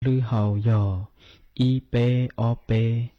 Lub hau yog ib peb ob peb.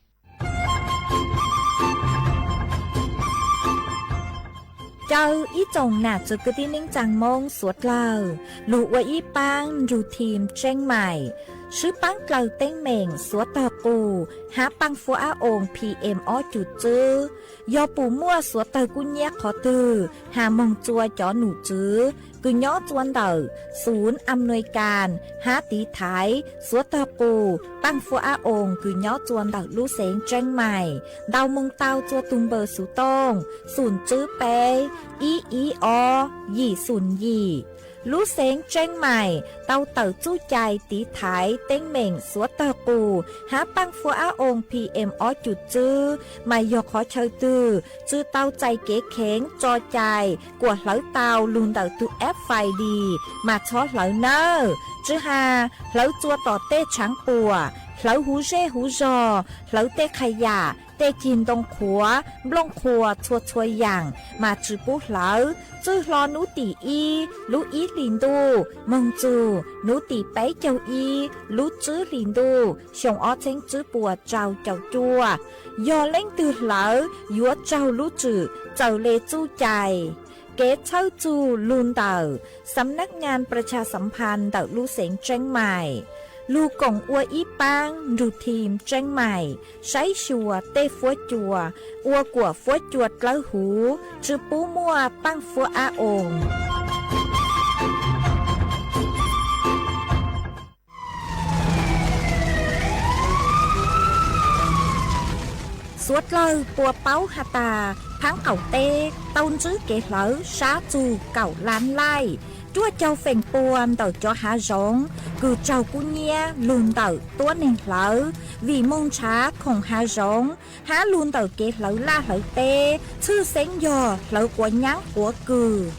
Caw ib tsoom nam txwv kwv tij neej tsaa Moob suav dlawg lug ua ib paab nrug thim Tseeb Maim, swb paab dlawg teeb meem suav tawg qus hab paaj fuab ab oos P M ob cum txwb. Yog pum muaj suav tawg kub nyiab qhov twg has moog tsua cov num tswv kws nyob tsua ntawm xum am nuis kas hab tiv thaiv suav tawg qus paaj fuab ab oos kws nyob tsua ntawm lub xeev Tseeb Maim, ntaus moog tau tsua tug npawb xuv tooj xum tswb peb ib ib ob yim xum yim. Lub xeev Tseeb Maim tau tawm txuj cai tiv thaiv teeb meem suav tawg qus hab paaj fuab ab oos P M ob cum txwb, mas yog qhov chaw twg tsi tau txais kev kheev tso cai kuas hlawv tau lug ntawm tug F I D mas txhob hlawv nawb. Tsi has hlawv tsua tom tej tshaav puam, hlawv huv zej huv zog, hlawv tej qha yam, tej cig ntoo qhuav, nplooj qhuas txhua txhua yaam mas tsi pub hlawv. Txwj hlo nub tim ib lub ib hlis ntuj moog txug nub tim peb caug ib lub tswb hlis ntuj xyoo ob txheeb tswb puas rau caum cuaj. Yog leej twg hlawv yuav raug lub tswm txawm le txuj cai. Kev txhawb txug lug ntawm Xam Nab Nyaas Pras Tshas Xam Phas ntawm lub xeev Tseeb Maim, lug koom ua ib paab nrug thim Tseeb Maim saib xyuas tej fuab cua, ua kuas fuab cua dlawb huv, tsi pub muaj paaj fuab ab oos. Suav dlawg puas paub has tas, phaab qaum teb tau ntsib kev hlawv sab txug kaum lab laij, cuaj caug feem pua ntawm cov hav zoov kws raug kub nyiab lug ntawm tuab neeg hlawv, vim moog nrhav khoom hav zoov, hab lug ntawm kev hlawv laj hlawv teb, tshwj xeeb yog hlawv quav nyaab quav kws.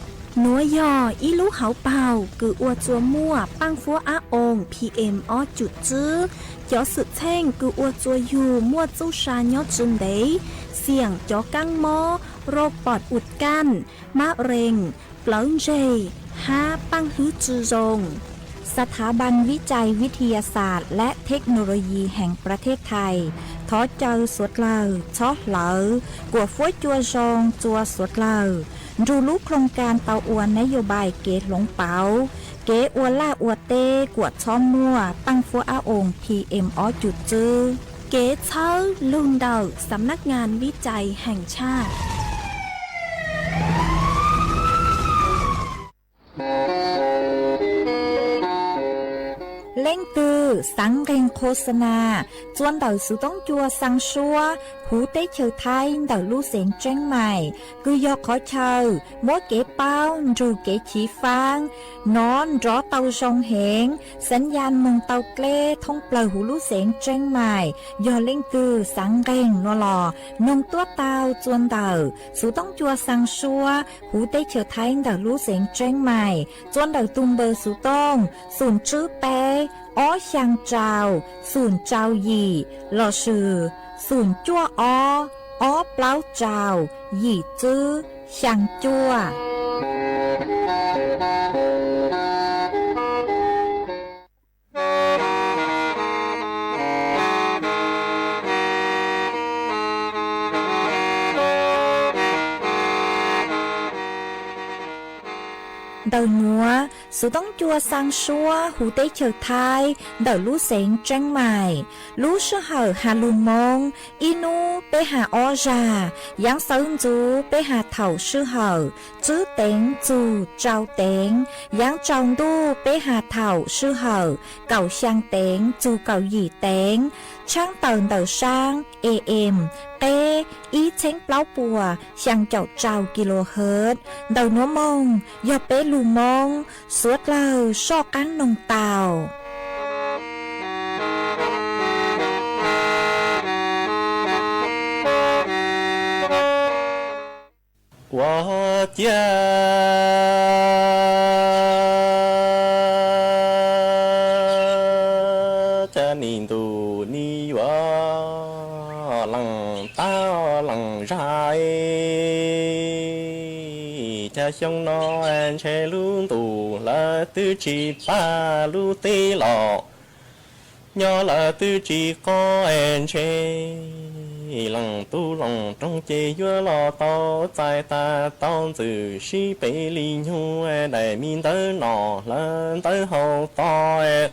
Nuav yog ib lub hauv paug kws ua tsua muaj paaj fuab ab oos P M ob cum txwb. Cov xwm txheej kws ua tsua yug muaj txuj sa nyob tsi ntev, xiam cov kaab mob, rau pom ua kaj, mab rees, plawv ntseg, hab paaj hlwb tsi zoo. Xav thav Ban Vib Cai Vib Thi Ya Xas lab Thej Nau Lo Yis heev Pras Thej Thais thov caw suav dlawg txhob hlawv, kuas fuab cua zoo tsua suav dlawg. Nrug lub khloos kaas tau ua nab yau npais kev hloov pauv, kev ua laj ua teb kuas txhob muaj paaj fuab ab oos P M ob cum txwb. Kev txhawb lug ntawm Xam Nab Nyaas Vib Cai Heem Tshaj. Leej twg xaav nqeeg qho xa na tsua ntawm xuv toob cua xaa suab huv teb chaws Thaib ntawm lub xeev Tseeb Maim, kws yog qhov chaw muab kev paub nrug kev chiv faab nov nrov tau zoo heev, xaav yaj moog tau dleb thoob plawg huv lub xeev Tseeb Maim. Yog leej twg xaav nqeeg nuav los noog tuab tau tsua ntawm xuv toob cua xaa suab huv teb chaws Thaib ntawm lub xeev Tseeb Maim, tsua ntawm tug npawb xuv tooj xum tswb peb ob xyaa rau xum rau yim lossis xum cuaj ob ob plaub rau yim tswb xyaa cuaj. Ntawm nuav, xuv toob cua xaa suab huv teb chaws Thaib ntawm lub xeev Tseeb Maim, lub sij hawm has lug Moob ib nub peb has ob zag, yaav xawv ntxuv peb has thaum sij hawm tswb teev tsug tsau teev, yaav tsaus ntuj peb has thaum sij hawm kaum xyaa teev tsug kaum yim teev, tshaab tawm ntawm saab A M qeb ib txheeb plaub puas xyaa caum rau kilohertz. Ntawm nuav moog yog peb lug Moob, suav dlawg soj qaab noog tau. Ua ciav cas nim ntuj nim yuav lees tag lees zag, cas xyoo no ntshe lub ntuj lawv twb tsis pab lub teb los. Nyob lawm twb tsis qab ntshe Loos Tub Loos Roog ces yuav los tau txais tag tau ntxwm sib pem li nyuj daim me ntawv nom hlawv ntawv hau tod.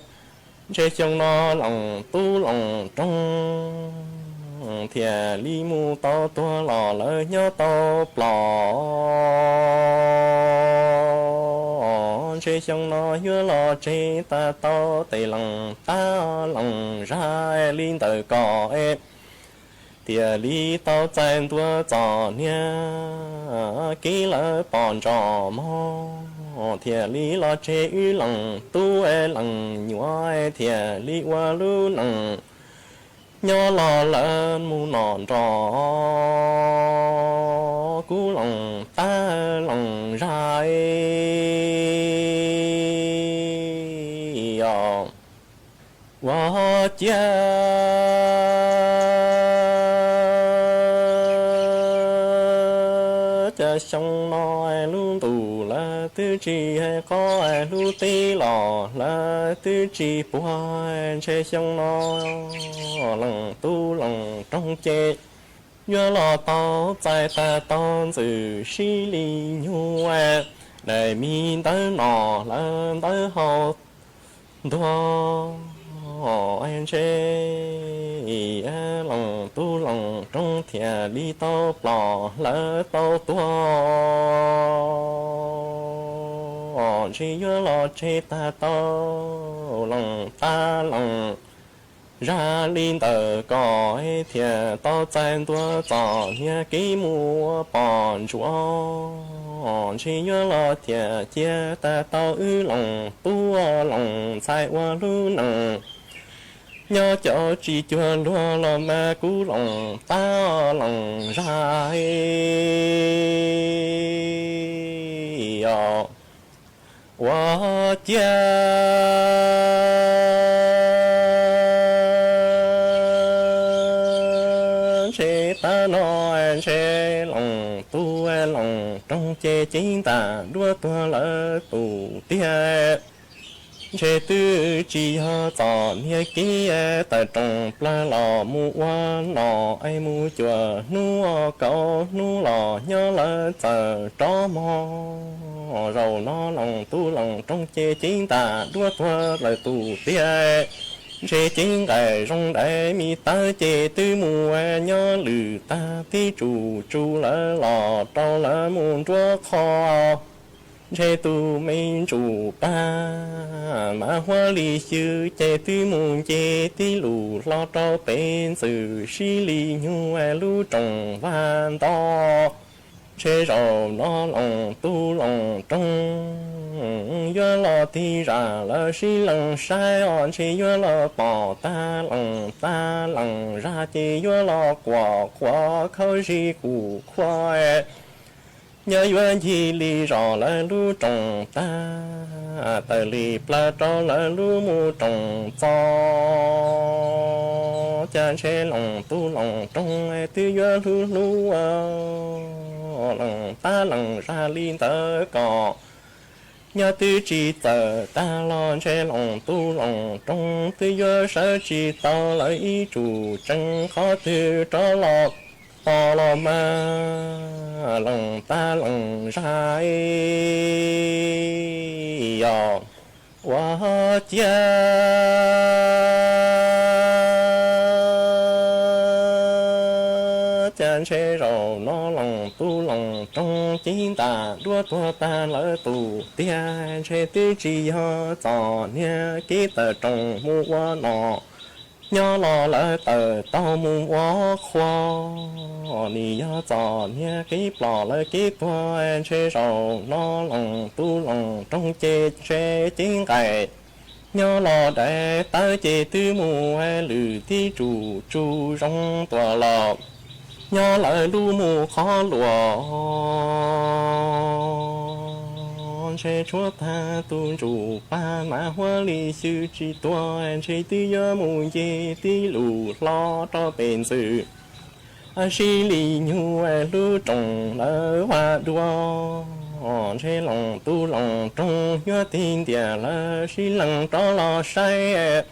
Ntshe xyoo no Loos Tub Loos Roog thiaj li mus tau tuag los lawv nyob tau plom. Ntshe xyoo no yuav los tseg tag tau tes Loos Tab Loos Zag li ntawm ko, thiaj li tau txais ntua txom niag kev lawv pom ntsos mog, thiaj li los tseg wb Loos Tub Loos Nyuam thiaj li ua lub neej nyob los lawv mus nom nrog kuv Loos Tab Loos Zag os. Ua ciav cas xyoo no lub ntuj lawv twb tsis hais qhov lub teb los lawv twb tsis puag, ntshe xyoo no Loos Tub Loos Roog ces yuav los tau txais tag tau ntxwm sib li nyuj daim me ntawv nom hlawv ntawv hau ntuag. Ntshe Loos Tub Loos Roog thiaj li tau plom hlawv tau tuag. Ntshe yuav los tseg tag tau Loos Tab Loos Zag li ntawm ko, thiaj tau txais ntua txom niag kev mus ua pom ntsuav. Ntshe yuav los thiaj cia tag tau wb Loos Tub Loos Ntxhais ua lub neej nyob cov tsis cuag luag los mas kuv Loos Tab Loos Zag os. Ua ciav ntshe tab no ntshe Loos Tub Loos Roog ces ceeb ntam duab tuag lawv tus tiag. Ntshe twb tsis yog txom niag kev tawm roos plawg los mus ua nom es mus cuam hnub kaum hnub los nyob lawv txawm rov mog. Zaum no Loos Tub Loos Roog ces ceeb ntam duab tuag lawv tus tiag. Ntshe ceeb nqaim zoo dais me tawb ces twb mus nyob lwm tag tib tsuj tsuj lawv los rau lawv mus nruab qho. Ntshe tus me ntsuj pag Mas Huab Lis Xwm ces twb mus nce tib lus hlo rau pem ntxwm sib li nyuj lub roos vaj nto. Ntshe zaum no Loos Tub Loos Roog yuav los tig zam lawv sib lees saib os, ntshe yuav los pom tag Loos Tab Loos Zag ces yuav los quam quav khaub zig qus qhuav. Nyob yuav ncig li zos lawv lub roos tag, tawm li plaws rau lawv lub mus roos txos, cas ntshe Loos Tub Loos Roog twb yuav hlub hlub Loos Tab Loos Zag li ntawd kom. Nyob twb tsis txawm tag los ntshe Loos Tub Loos Roog twb yuav sawv tsis tau lawv ib tsuj tsees qhov twg rov los tos los mas Loos Tab Loos Zag os. Ua ciav cas ntshe zaum no Loos Tub Loos Roog ceeb ntam duab tuag tag lawv tus tiag, ntshe twb tsis yog txom niag kev tawm roos mus ua nom, nyob los lawv tawm taug mus ua qhua. Nim yog txom niag kev plom lawv kev tuag, ntshe zaum no Loos Tub Loos Roog ces ntshe ceeb nqaim. Nyob los dais tawb ces twb mus lwm tib tsuj tsuj zoo tuaj los, nyob lawv lub mus qhov luas. Ntshe tshuav tag tus ntsuj pag Mas Huab Lis Xwm tsis tuag, ntshe twb yuav mus nce tib lus hlo rau pem ntxwm sib li nyuj lub roos lawv vaj dua. Ntshe Loos Tub Loos Roog yuav tig ntiag lawv sib lees rov los saib.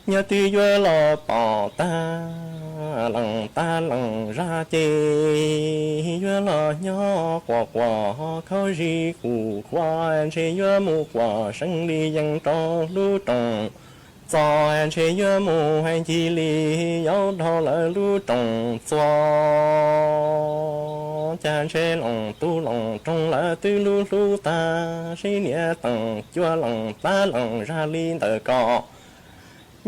Nyob twb yuav los pom tag lees tag lees zaj ces yuav los nyob quas quas khaub zig kuv qhua, ntshe yuav mus quas seeb li yees rau lub rooj txos, ntshe yuav mus ncig li yaub dhau lawv lub rooj txos. Cas ntshe Loos Tub Loos Roog lawv twb lub hlub tag, sib niam teem cuag lees tag lees zaj li ntawm ko.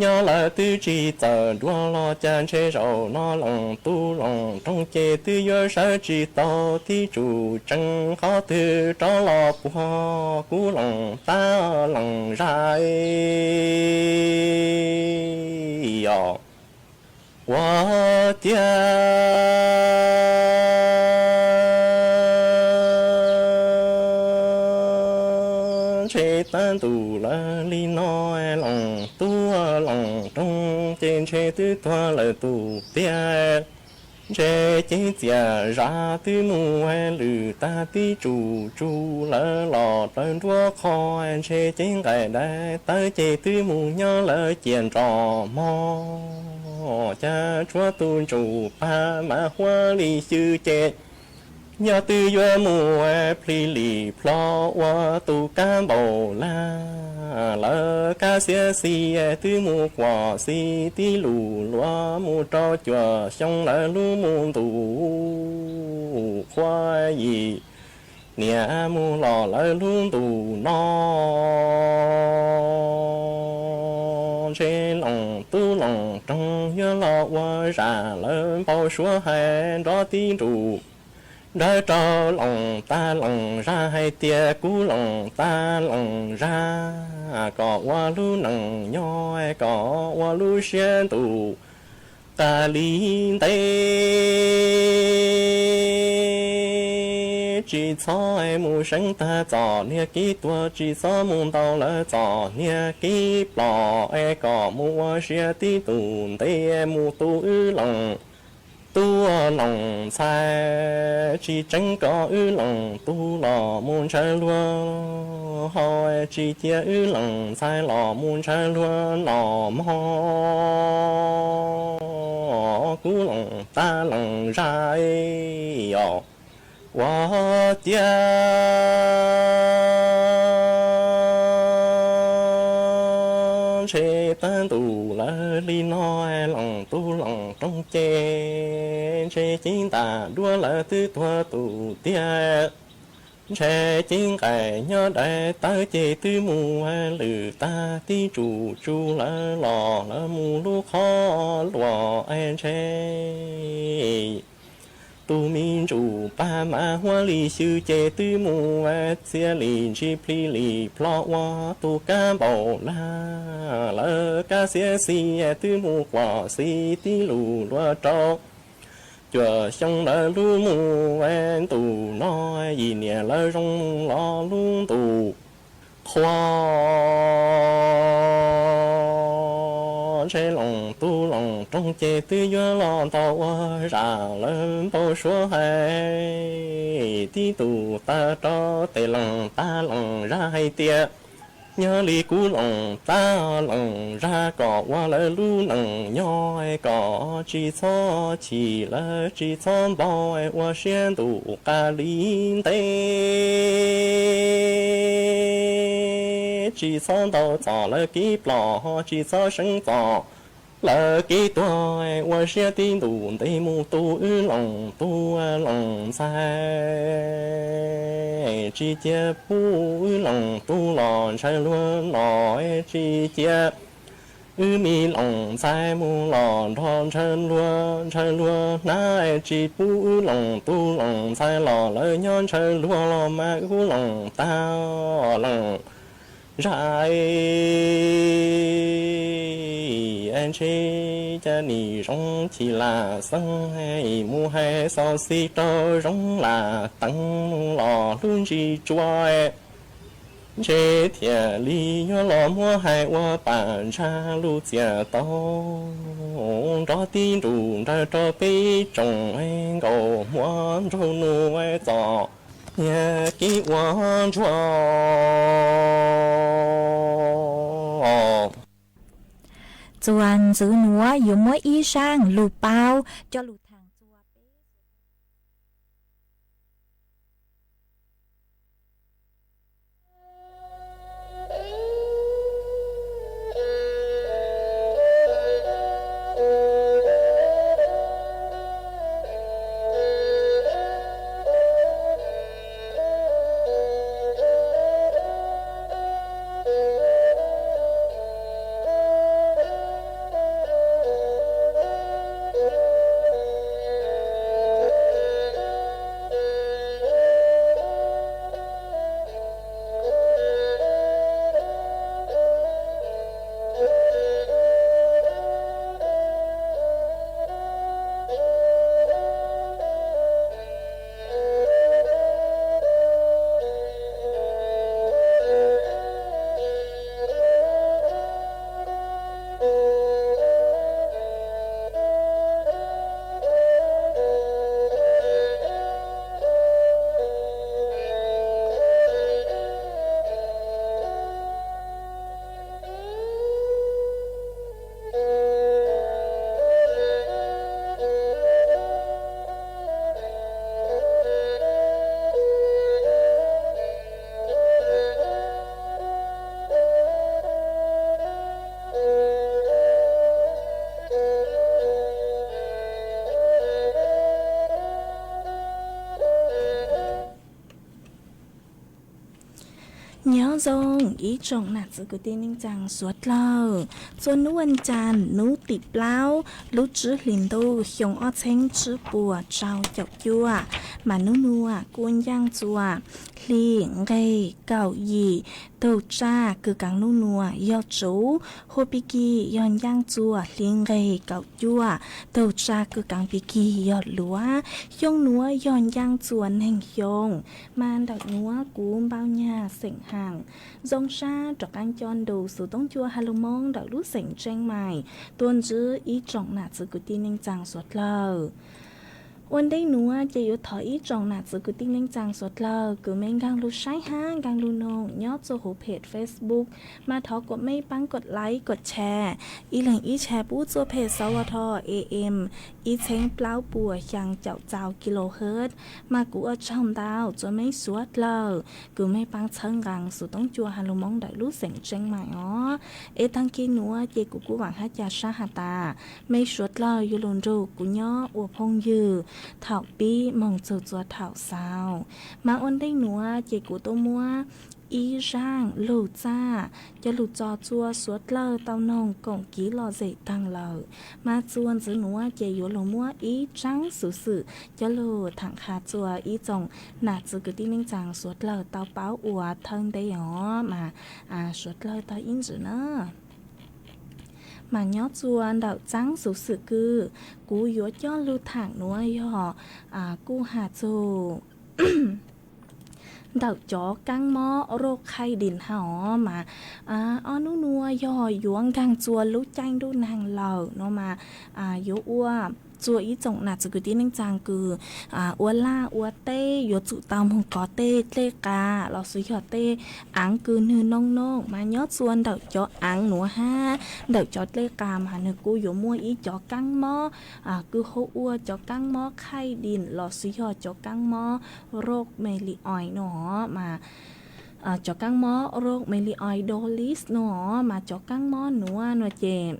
Nyob lawv twb tsis txawm dua los cas ntshe zaum no Loos Tub Loos Roog ces twb yuav sawv tsis tau tib tsuj tsees qhov twg rov los puag kuv Loos tag lees zaj os. Ua ciav ntshe tag ntuj lawv li no, Loos Tub Loos Roog ces ntshe twb tuag lawm tus tiag. Ntshe cev txias zaj twb mus lwm tag tib tsuj tsuj lawv los plaws nruab qhov, ntshe cev nqaim dais tawv ces twb mus nyob lawv ciam nrom mog. Cas tshuav tus ntsuj pag mas huab li xyw ces yog twb yuav mus plhis lim plho ua tus kab npaum lag. Lawv kab xiab xis twb mus quas xis tib lus luag mus rau cuaj xyoo lawv lub mus ntuj qhua yim niam mus los lawv lub ntuj no. Ntshe Loos Tub Loos Roog yuav los ua zaj lawv npau suav hais nrov tib nruj nrawv rau Loos tag lees zaj hais tias kuv Loos tag lees zaj, kom ua lub neej nyob kom ua lub siab ntuj qas li ntev. Tsis txhob mus seev tag txom niag kev tuag, tsis txhob mus ntaus lawv txom niag kev plom, es kom mus ua siab tib tug ntev mus tu wb Loos Tub Loos Ntxhais. Tsis tseev kom wb Loos Tub los mus ntshaw luag hau, tsis cia wb Loos Ntxhais los mus ntshaw luag no mog. Kuv Loos tag lees zaj os. Ua ciav ntshe tag ntuj lawv li no, Loos Tub Loos Roog ces ntshe cev ntaj duab lawv twb tuag tus tiag. Ntshe cev nqaim nyob dais tawv ces twb mus lwm tag tib tsuj tsuj lawv los lawv mus lub qhov luaj es ntshe tus me ntsuj pag mas huab li xyw ces twb mus txia li ntsis plhis li plho ua tus kab npaum lag. Lawv kab xiab xis twb mus quas xis tib lus luag rau cuaj xyoo lawv lub mus ntuj no, yim niam lawv zoo los lub ntuj qhua. Ntshe Loos Tub Loos Roog ces twb yuav los ntaus ua zaj lawv npau suav hais tib tug tag rau tes Loos tag lees zaj hais tias, yog li kuv Loos tag lees zaj kom ua lawv lub neej nyob, kom tsis txhob chim lawv tsis txhob npau, ua siab ntuj qas li ntev. Tsis txhob ntaus txom lawv kev plom, tsis txhob seev txom lawv kev tuag, ua siab tib ntus ntev mus tu wb Loos Tub Loos Ntxhais. Tsis cia pub wb Loos Tub los ntshaw luag no, tsis cia wb me Loos Ntxhais mus los nrog ntshaw luag, ntshaw luag hnab, tsis pub wb Loos Tub Loos Ntxhais los lawv nyob ntshaw luag los mas wb Loos tag lees zaj ntshe cas nim zoo chim lam xeeb, mus hais xov xij rau zoo lam teev, mus los hlub ntsis tsua, ntshe thiaj li yuav los muab hais ua pam ntsa lus txias tau nrov tib nrus nrawg rau peb tsoom nkaus muab nraug nus txom niag kev ua ntsuag. Txuas ntxiv nuav yuav muab ib zaaj lug paub coj lug thaam txug peb Nyob zoo ib tsoom nam txiv kwv tij neej tsaa suav dlawg, txua nub vas cas nub tim plaub lub tsib hlis ntuj xyoo ob txheeb tsib puas rau caum cuaj, mas nub nuav kuj ncaaj txua hli nqeg kaum yim. Tug tsaj kws kaav nub nuav yog tsuv, hua pig kig yog ncaaj txua hli nqeg kaum cuaj. Tug tsaj kws kaav pig kig yog luav. Xyoo nuav yog ncaaj txua neeg xyoo, mas ntawm nuav kuv npau nyag xeem Haam zoo sab rov qaab coj nrug xuv toob cua ha lug Moob ntawm lub xeem Tseeb Mais tuaj ntsib ib tsoom nam txiv kwv tij neej tsaa suav dlawg. Ua ntej nuav ces yuav thov ib tsoom nam txiv kwv tij neej tsaa suav dlawg kws mej nkaag lug saib hab nkaag lug noog nyob txug huv phem Facebook, mas thov kuas mej paab koj like koj share, ib leeg ib share pub txug phem xov ua tho am ib txheeb plaub puas xyaa caum txaus kilohertz, mas kuv ua tsaug ntau txua mej suav dlawg kws mej paab txhawb nqaa xuv toob cua ha lug Moob ntawm lub xeem Tseeb Mais os. Es taag kig nuav ces kuv kuj vaam hab ca sab has tas mej suav dlawg yuav lug nrug kuv nyob ua phooj ywg thaum pib moog txug txua thaum xaus. Mas ua ntej nuav ces kuv tuaj muab ib zaaj lug txaj coj lug tso txua suav dlawg tau noog koom kiv lom zem taag lawm. Mas txua ntxiv nuav ces yuav lug muab ib tsaab xuv xwm coj lug thaam qha txua ib tsoom nam txiv kwv tij neej tsaa suav dlawg tau paub ua thawj ntej os, mas suav dlawg tau ib ntsis na. Mas nyob txua ntawm tsaab xuv xwm kws kuv yuav coj lug thaam nuav yog kuj has txug ntawm cov kaab mob roj khaij dins hab os. Mas ob nub nuav yog yuav nkaag txua lub caij ntuj naag lawm no mas yuav ua txua ib tsoom nam txiv kwv tij neej tsaa kws ua laj ua teb yuav tsum tau moog kov tej dlej qas lossis yog tej aav kws nwg noog noog. Mas nyob txua ntawm cov aav nuav hab ntawm cov dlej qas mas nwg kuj yuav muaj ib cov kaab mob kws hu ua cov kaab mob khaij dins lossis yog cov kaab mob roj me li ois no. Mas cov kaab mob roj me li ois dolis no, mas cov kaab mob nuav no ces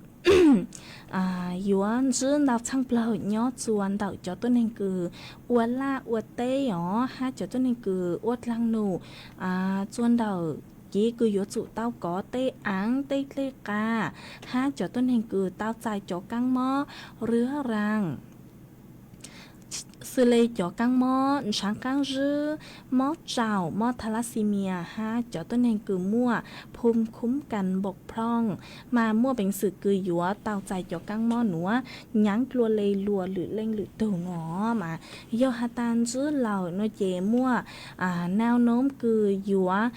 yuav ntsib ntau txhaaj plawg nyob txua ntawm cov tuab neeg kws ua laj ua teb os, hab cov tuab neeg kws ua dlaag num txua ntawm kev kws yuav tsum tau kov tej aav tej dlej qas, hab cov tuab neeg kws tau txais cov kaab mob rwv raag xws le cov kaab mob ntshaav qaab zib, mob tsaum, mob thalassimia, hab cov tuab neeg kws muaj phum khub kas npaum plhooj, mas muaj peev xwm kws yuav tau txais cov kaab mob nuav nyaav dlua le luas lwm leej lwm tug no. Mas yog has tas ntsib lawm no ces muaj nau noob kws yuav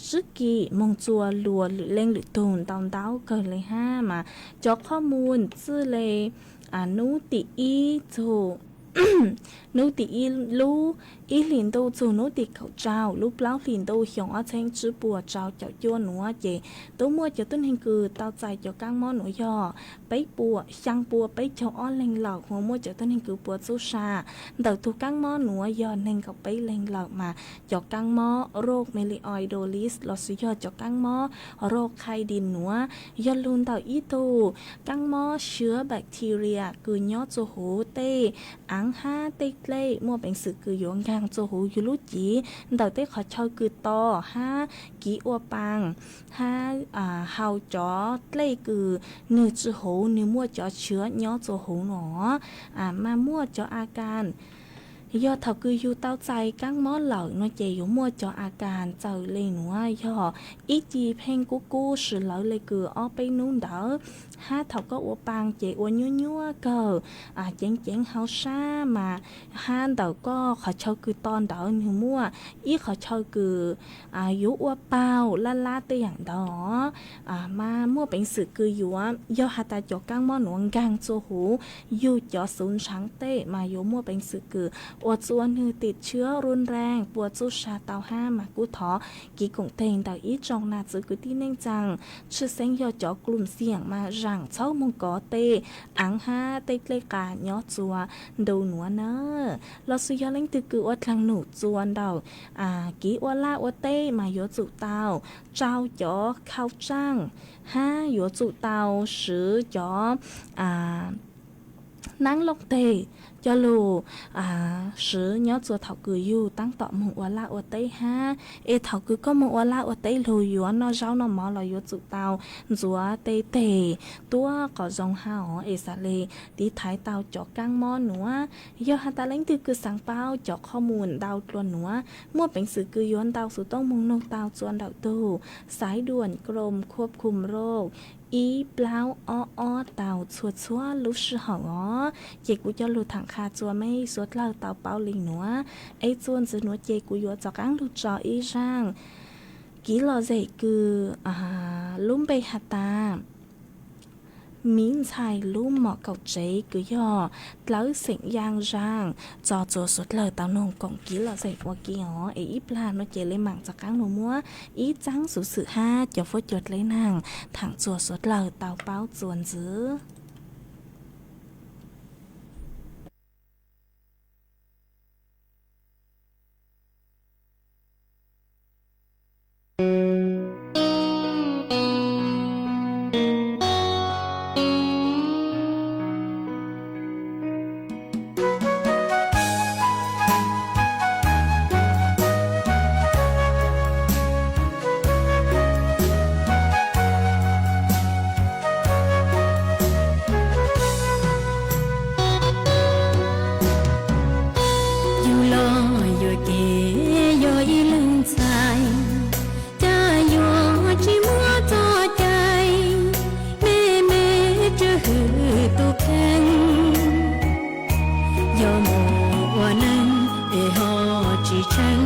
sib kis moog txua luas lwm leej lwm tug ntau ntau kawg le hab. Mas cov qhov muag txwj le nub tim ib txug hnub tim ib lub ib hlis ntuj txug hnub tim kaum rau lub plaub hlis ntuj xyoo ob txheeb tsib puas rau caum cuaj nuav ces tub muaj cov tuab neeg kws tau txais cov kaab mob nuav yog peb puas xyaa pua peb caug ob leeg lawm, hu muaj cov tuab neeg kws puas txuj sa ntawm tug kaab mob nuav yog neeg nkaum peb leeg lawm mas cov kaab mob roj melioi dolis lossis yog cov kaab mob roj khai di nuav yog lug ntawm ib tug kaab mob sib bacteria kws nyob txua huv tej aav hab tej dlej muaj peev xwm kws yuav nkaag txua huv yug lub civ ntawm tej qhov chaw kws to hab kiv ua paa hab hau cov dlej kws nwg tsi huv nwg muaj cov sib nyob txua huv nuav mas muaj cov a kas. Yog thaum kws yug tau txais kaab mob lawm nuav ces yuav muaj cov a kas txawm le nuav yog ib ci pheej kub kub sib lawv le kws ob peb nub ntawd hab thaum koj ua paa ces ua nyuab nyuab kawg, ceev ceev hauv sab mas hab ntawm koj qhov chaw kws to ntawd nwg muaj ib qhov chaw kws yuav ua paug lab lab tej yaam ntawd mas muaj peev xwm kws yuav yog has tas cov kaab mob nuav nkaag txua huv yug cov xuv ntshaav tej mas yuav muaj peev xwm kws ua txua nwg tim tshiab ruj nraag puas txuj sa tau hab mas kuv thov kiv koom teg ntawm ib tsoom nam txwv kwv tij neej tsaa tshwj xeeb yog cov klum xiam mas zaam txhob moog kov tej aav hab tej dlej qas nyob txua ntu nuav na. Lossis yog leej twg kws ua dlaag num txua ntawm kiv ua laj ua teb mas yuav tsum tau tsau cov khau tsaaj hab yuav tsum tau swv cov naab looj teg coj lug swv nyob txua thaum kws yug taab tom moog ua laj ua teb hab es thaum kws koj moog ua laj ua teb lug yuav noj zaub noj mov los yuav tsum tau ntxuav tej teg tuab qos zoo hab os es xaav le tiv thaiv tau cov kaab mob nuav. Yog has tas leej twg kws xaav paub cov qhov muag ntau dlua nuav muaj peev xwm kws yuav ntau xuv toob moog noog tau txua ntawm tug xaiv duam krom khuab khum roj ib plaub ob ob tau txhua txhua lub sij hawm os. Ces kuv coj lug thaam qha txua mej suav dlawg tau paub le nuav. Es txuas ntxiv nuav ces kuv yuav rov qaab lug tso ib zaaj kiv lom zem kws lub npe has tas miv ntxhais lub mom kaum tsev kws yog dlawb xeem yaaj zaaj tso txua suav dlawg tau noog koom kiv lom zem ua ke os. Es ib plag nuav ces le maam rov qaab lug muab ib txaab xuv xwm hab cov fuab cua dleb naag thaam txua suav dlawg tau paub txuas ntxiv. Yug loj yuam kev yog ib leeg ntxhais, cas yuav tsi muaj txoj cai, me me tswj hwm tus kheej. Yog mus ua neej es ho tsis tsheej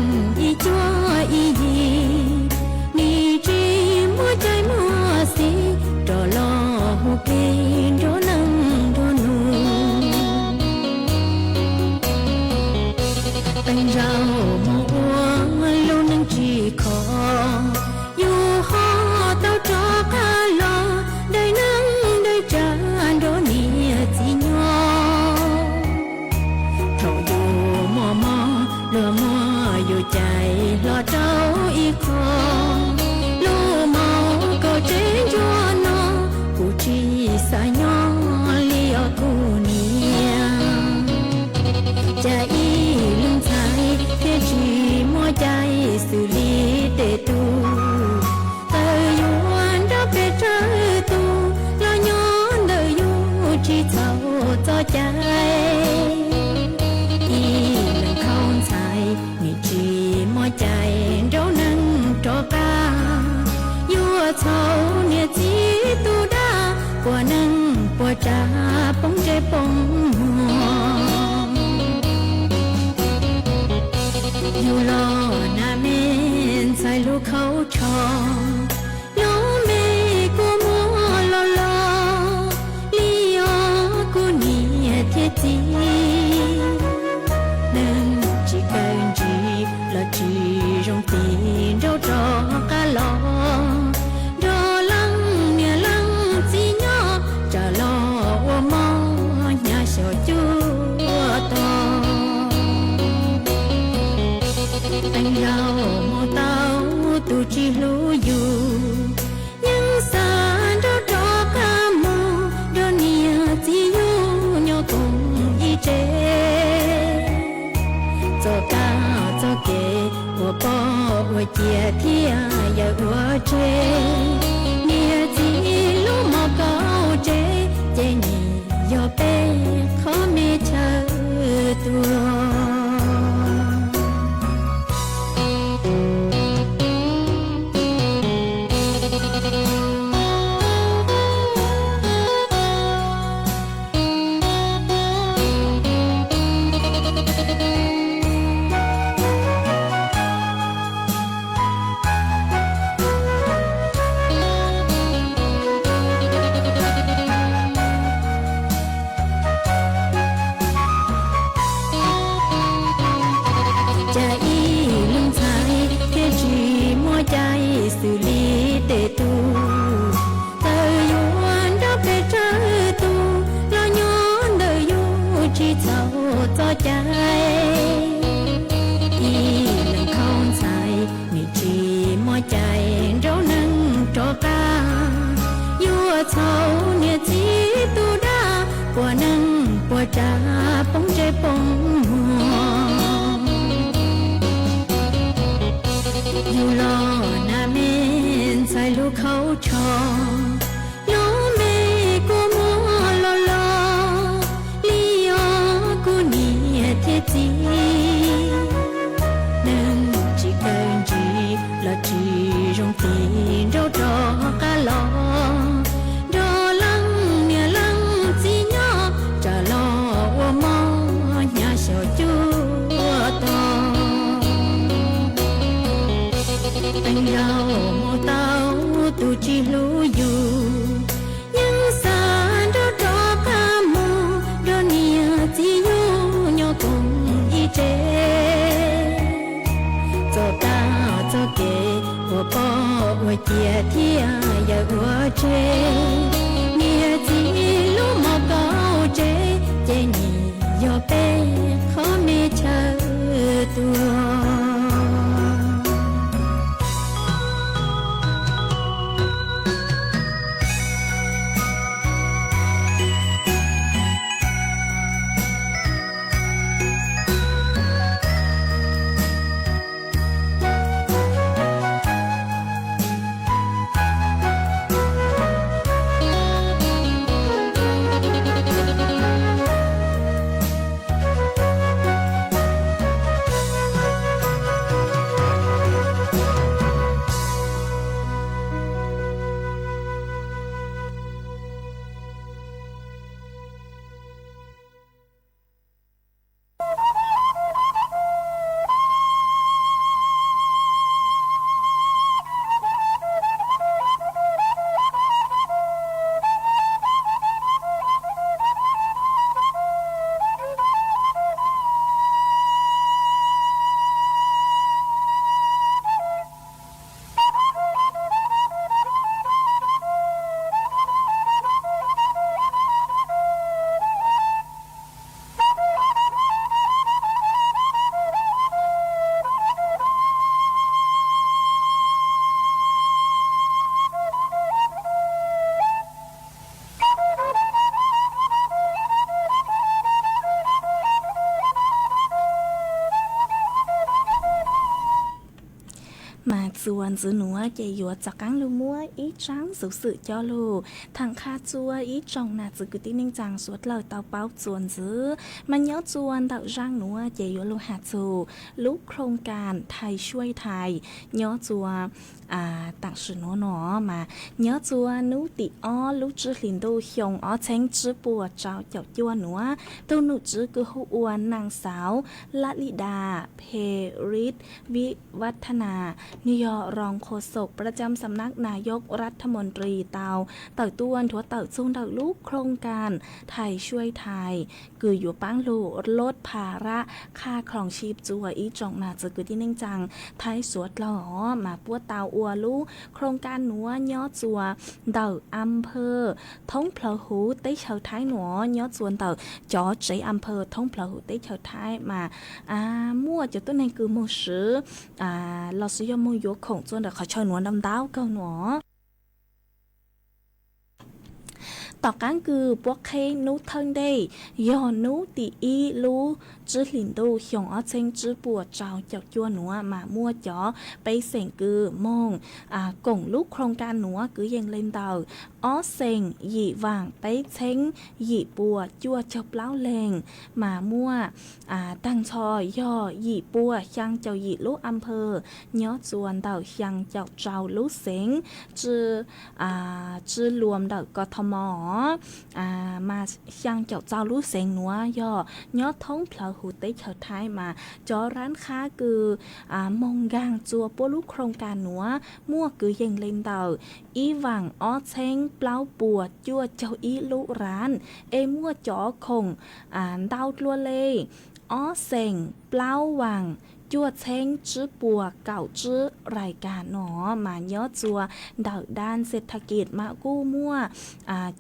ib cuab ib yig, nim tsis muaj cai muaj xis rov los hu plig nruab neej nruab nus. Qee zaug mus ua lub neej tsis khov, yus ho tau rov qab los daim neej daim tsav nrog niam txiv nyob. Thaum yus mos mos luag muab yus cais hlo rau ib qho, lub mom kaum tsev ntsuag no kuv tsis xav nyob li os kuv niam. Cas ib leeg ntxhais thiaj tsis muaj cai xws li tej tug, txawm yuav nrog peb tsawg tug los nyob ntawm yus tsis txhaum txoj cai. Ib leeg khaub ntxhais nim tsis muaj cai nraug neeg rov qab, yuav txhaum niam txiv tus dab, puas neej puas tsav poob ntsej poob muag. Yus los na me ntxhais lub khaub tsho, lub npe kuj muaj los los li os kuv niam thiab txiv. Rab poob ntsej poob muag, yus los nag me ntxhais lub khaub tsho, lub me kua muag los los li os kuv niam thiab txiv. Neeg tsis kawg ntsis los tsis zoo tis nraub rov qab los, nrog leej niam leej txiv nyob tsam los ua mov hnyav xyaum cuaj tog. Teev yau mus tau tus tsis hlub yus, yeej xav nrog rov qab mus nrog niam txiv yug nyob koom ib tse. Txoj kab txoj kev ua poj ua ciav thiab yawm ua tsev, niam txiv lub mos kaus tsev ces nim yog peb qhov me chaw tuag. Mas txuas ntxiv nuav ces yuav rov qaab lug muab ib tsaab xuv xwm coj lug tham qha rua ib tsoom nam txiv kwv tij neej tsaa suav dlawg tau paub txuas ntxiv. Mas nyob rua ntawm zaaj nuav ces yuav lug has txug lub โครงการไทยช่วยไทย nyob rua taam sim nuav no mas nyob rua nub tim ob lub tsib hlis ntuj xyoo ob txheeb tsib puas rau caum cuaj nuav, tug nom tswv kws hu ua naag xauv Lalida Pherit Vivathana, nwg yog รองโฆษกประจำสำนักนายกรัฐมนตรี tau tawm tuaj nthuav tawm txug ntawm lub โครงการไทยช่วยไทย kws yuav paab lug ลดภาระค่าครองชีพ rua ib tsoom nam txiv kwv tij neej tsaa Thaib suav dlawg os. Mas puab tau ua lub โครงการ nuav nyob rua ntawm อำเภอ thoob plawv huv teb chaws Thaib nuav, nyob rua ntawm cov tsev อำเภอ thoob plawv huv teb chaws Thaib mas muaj cov tuab neeg kws moog swv lossis yog moog yuav khoom rua ntawm qhov chaw nuav ntau ntau kawg nuav. Tom qaab kws puab qheb nub thawj ntej yog nub tim ib lub tsib hlis ntuj xyoo ob txheeb tsib puas rau caum cuaj nuav mas muaj cov pej xeem kws moog koom lub โครงการ nuav kwv yees le ntawm ob xeem yim vaam peb txheeb yim puas cuaj caug plaub leeg, mas muaj taag nrho yog yim puas xyaa caum yim lub อำเภอ nyob rua ntawm xyaa caum rau lub xeev, tsi luas ntawm กทม mas xyaa caum rau lub xeev nuav yog nyob thoob plawv huv teb chaws Thaib mas cov ร้านค้า kws moog nkaag rua puab lub โครงการ nuav muaj kwv yees le ntawm ib vaam ob txheeb plaub puas cuaj caug ib lub ร้าน, es muaj cov khoom ntau dlua le ob xeem plaub vaam cuaj txheeb tsib puas kaum tsib rais kas no mas nyob rua ntawm ด้านเศรษฐกิจ mas kuj muaj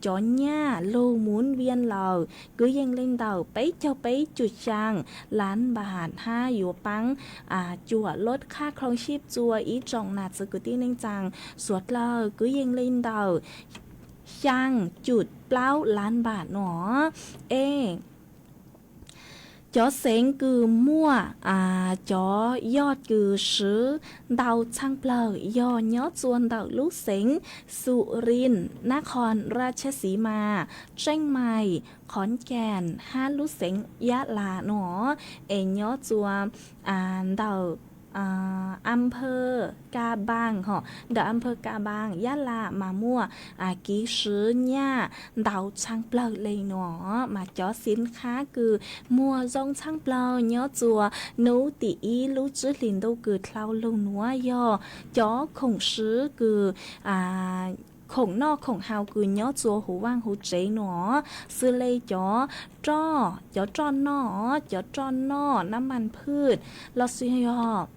cov nyaj lug หมุนเวียน lawm kwv yees le ntawm peb caug peb cum xyaa ล้านบาท hab yuav paab cuam ลดค่าครองชีพ rua ib tsoom nam txiv kwv tij neej tsaa suav dlawg kwv yees le ntawm xyaa cum plaub ล้านบาท no es Cov xeev kws muaj cov yoj kws swv ntau tshaj plawg yog nyob txua ntawm lub xeev Xus Ris, Nab Khos Raj Tshab Xiv Mas, Tseej Mais, Khov Cas hab lub xeev Yab Las no, es nyob txua ntawm Amphaw Ka Npaas, ntawm Amphaw Ka Npaas Yab Las mas muaj kev swv nyaj ntau tshaj plawg le no, mas cov xeev khab kws muag zoo tshaj plawg nyob txua nub tim ib lub tsib hlis ntuj kws dlhau lug nuav yog cov khoom swv kws khoom noj khoom haus kws nyob txua huv vaaj huv tsev no, xws le cov roj, cov roj noj, cov roj noj nab mas phwj, los sis yog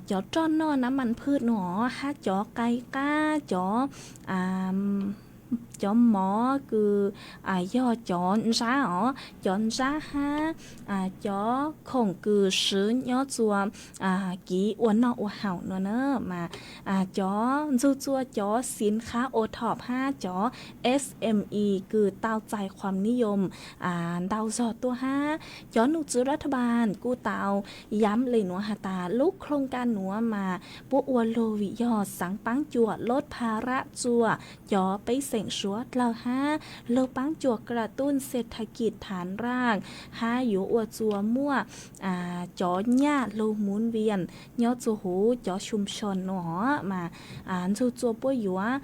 cov roj noj nab mas phwj no, hab cov qai qab, cov cov mov kws yog cov ntsab os, cov ntsab hab cov khoom kws swv nyob txua kev ua noj ua haus no na, mas cov ntxug txua cov xeev khab ua thom hab cov SME kws tau txais khuam nib yoos ntau zog tuaj hab. Cov nom tswv ras thas npas kuj tau yam le nuav has tas lub khoom kas nuav mas puab ua lug vim yog xaav paab cuam lub pha rab txua cov pej xeem suav dlawg hab lug paab cuam kra tuj xet tha kis thav nraaj hab yuav ua txua muaj cov nyaj lug mus vias nyob txua huv cov xyum xyos no, mas ntxug txua puab yuav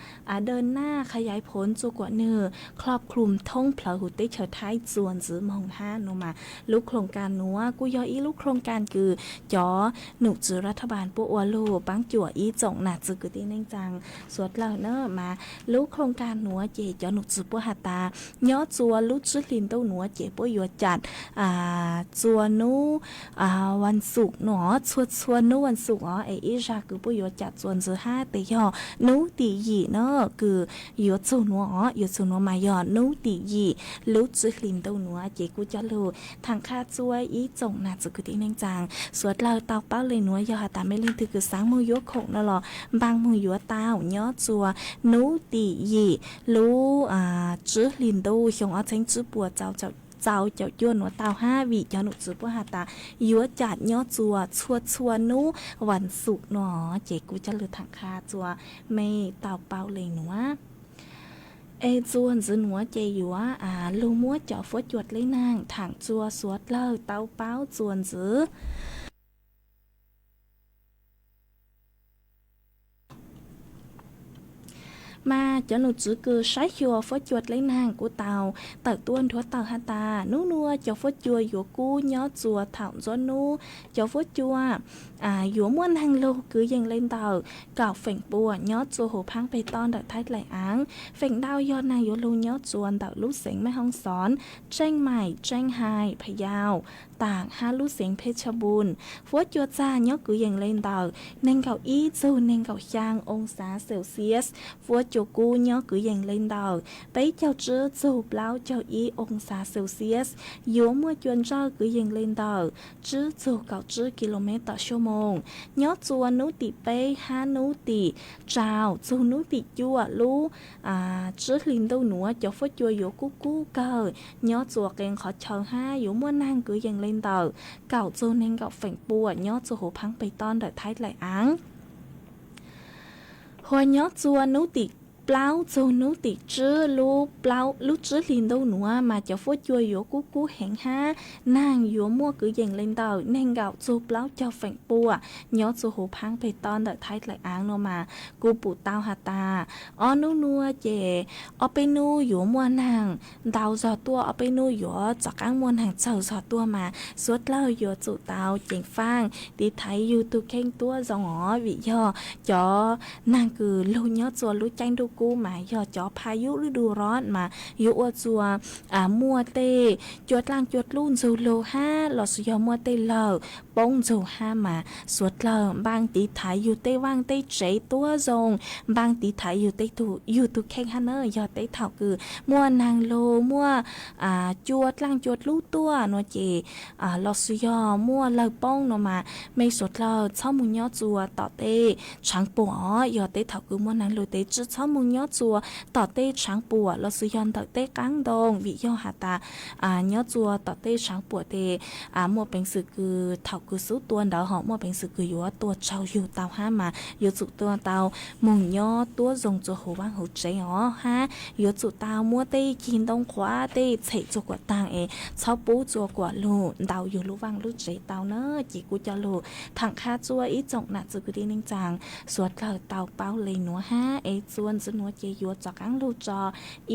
dawb naj qha yai phoov txua kuam nwg khlob klum thoob plawg huv teb chaws Thaib txua ntxiv moog hab no mas lub khoom kas nuav kuj yog ib lub khoom kas kws cov nom tswv ras thas npas puab ua lug paab cuam ib tsoom nam txwv kwv tij neej tsaa suav dlawg na, mas lub khoom kas nuav ces cov nom tswv puab has tas nyob txua lub tsib hlis ntuj nuav ces puab yuav cam txua nub vas xuv no, txhua txhua nub vas xuv os, es ib zag kws puab yuav cam txua ntxiv hab tes yog nub tim yim na, kws yuav txug nuav os, yuav txug nuav mas yog nub tim yim lub tsib hlis ntuj nuav ces kuj coj lug thaam qha txua ib tsoom nam txwv kwv tij neej tsaa suav dlawg tau paub le nuav, yog has tas mej leej twg kws xaav moog yuav khoom no los npaa moog yuav tau nyob txua nub tim yim lub tsib hlis ntuj xyoo ob txheeb tsib puas txaus caum cuaj nuav tau hab, vim cov nom tswv puab has tas yuav cam nyob txua txhua txhua nub vas xuv no, ces kuj coj lug thaam qha txua mej tau paub le nuav. Es txua ntxiv nuav ces yuav lug muab cov fuab cua dleb naag thaam txua suav dlawg tau paub txua ntxiv. Mas cov nom tswv kws saib xyuas fuab cua dleb naag kuj tau tawm tuaj nthuav tawm has tas nub nuav cov fuab cua yuav kub nyob txua thaum ntxuav nub. Cov fuab cua yuav muaj naag lug kwv yees le ntawm kaum feem pua nyob txua huv phaab peg toj ntawm Thaib Dlaim Aav. Feem ntau yog naag yuav lug nyob txua ntawm lub xeev Mej Hoob Xoov, Tseej Maim, Tseej Hais, Pha Yau, Taam hab lub xeev Phej Tshaj Npun. Fuab cua txag nyob kwv yees le ntawm neeg nkaum ib txug neeg nkaum xyaa oo xav Celsius. Fuab cua kub nyob kwv yees le ntawm peb caug tsib txug plaub caug ib oo xav Celsius. Yuav muaj cua ntsawj kwv yees le ntawm tsib txug kaum tsib kis lus mev tom xuab moos. Nyob txua nub tim peb hab nub tim rau txug nub tim cuaj lub tsib hlis ntuj nuav cov fuab cua yuav kub kub kawg nyob txua qee qhov chaw hab yuav muaj naag kwv yees le ntawm kaum txug neeg nkaum feem pua nyob txua huv phaab peg toj ntawm Thaib Dlaim Aav. Hos nyob txua nub tim plaub txug nub tim tsib lub tsib hlis ntuj nuav mas cov fuab cua yuav kub kub heev hab naag yuav muaj kwv yees le ntawm neeg nkaum txug plaub caug feem pua nyob txua huv phaab peg toj ntawm Thaib Dlaim Aav no mas kuj pum tau has tas ob nub nuav ces ob peb nub yuav muaj naag ntau zog tuaj, ob peb nub yuav tov qaab muaj naag tsawg zog tuaj mas suav dlawg yuav tsum tau ceev faaj tiv thaiv yug tug kheej tuab zoo os, vim yog cov naag kws lug nyob txua lub caij ntuj kub mas yog cov pha yub lub du rov mas yuav ua txua muaj tej cua dlaaj cua dlub ntsug lug hab los sis yog muaj tej lawg poob ntsug hab mas suav dlawg npaa tiv thaiv yug tej vaaj tej tsev tuab zoo, npaa tiv thaiv yug tej tug, yug tug kheej hab na, yog tej thaum kws muaj naag lug muaj cua dlaaj cua dlub tuaj no ces los sis yog muaj lawg poob no mas mej suav dlawg txhob moog nyob txua tom tej tshaav puam os, yog tej thaum kws muaj naag lug tes tsi txhob moog nyob txua tom tej tshaav puam los sis yog ntawm tej qaab ntoo, vim yog has tas nyob txua tom tej tshaav puam tes muaj peev xwm kws thaum kws xub tua ntawd ho muaj peev xwm kws yuav tua tsaug yug tau hab mas yuav tsum tua tau moog nyob tuab zoo txua huv vaaj huv tsev os hab yuav tsum tau muab tej cig ntoo qhuav tej txhem txua kuam taag es txhob pub txua kuam lug ntau yug lub vaaj lub tsev tau na. Ces kuv coj lug thaam qha txua ib tsoom nam txiv kwv tij neej tsaa suav dlawg tau paub le nuav hab es txua ntxiv nuav ces yuav rov qaab lug tso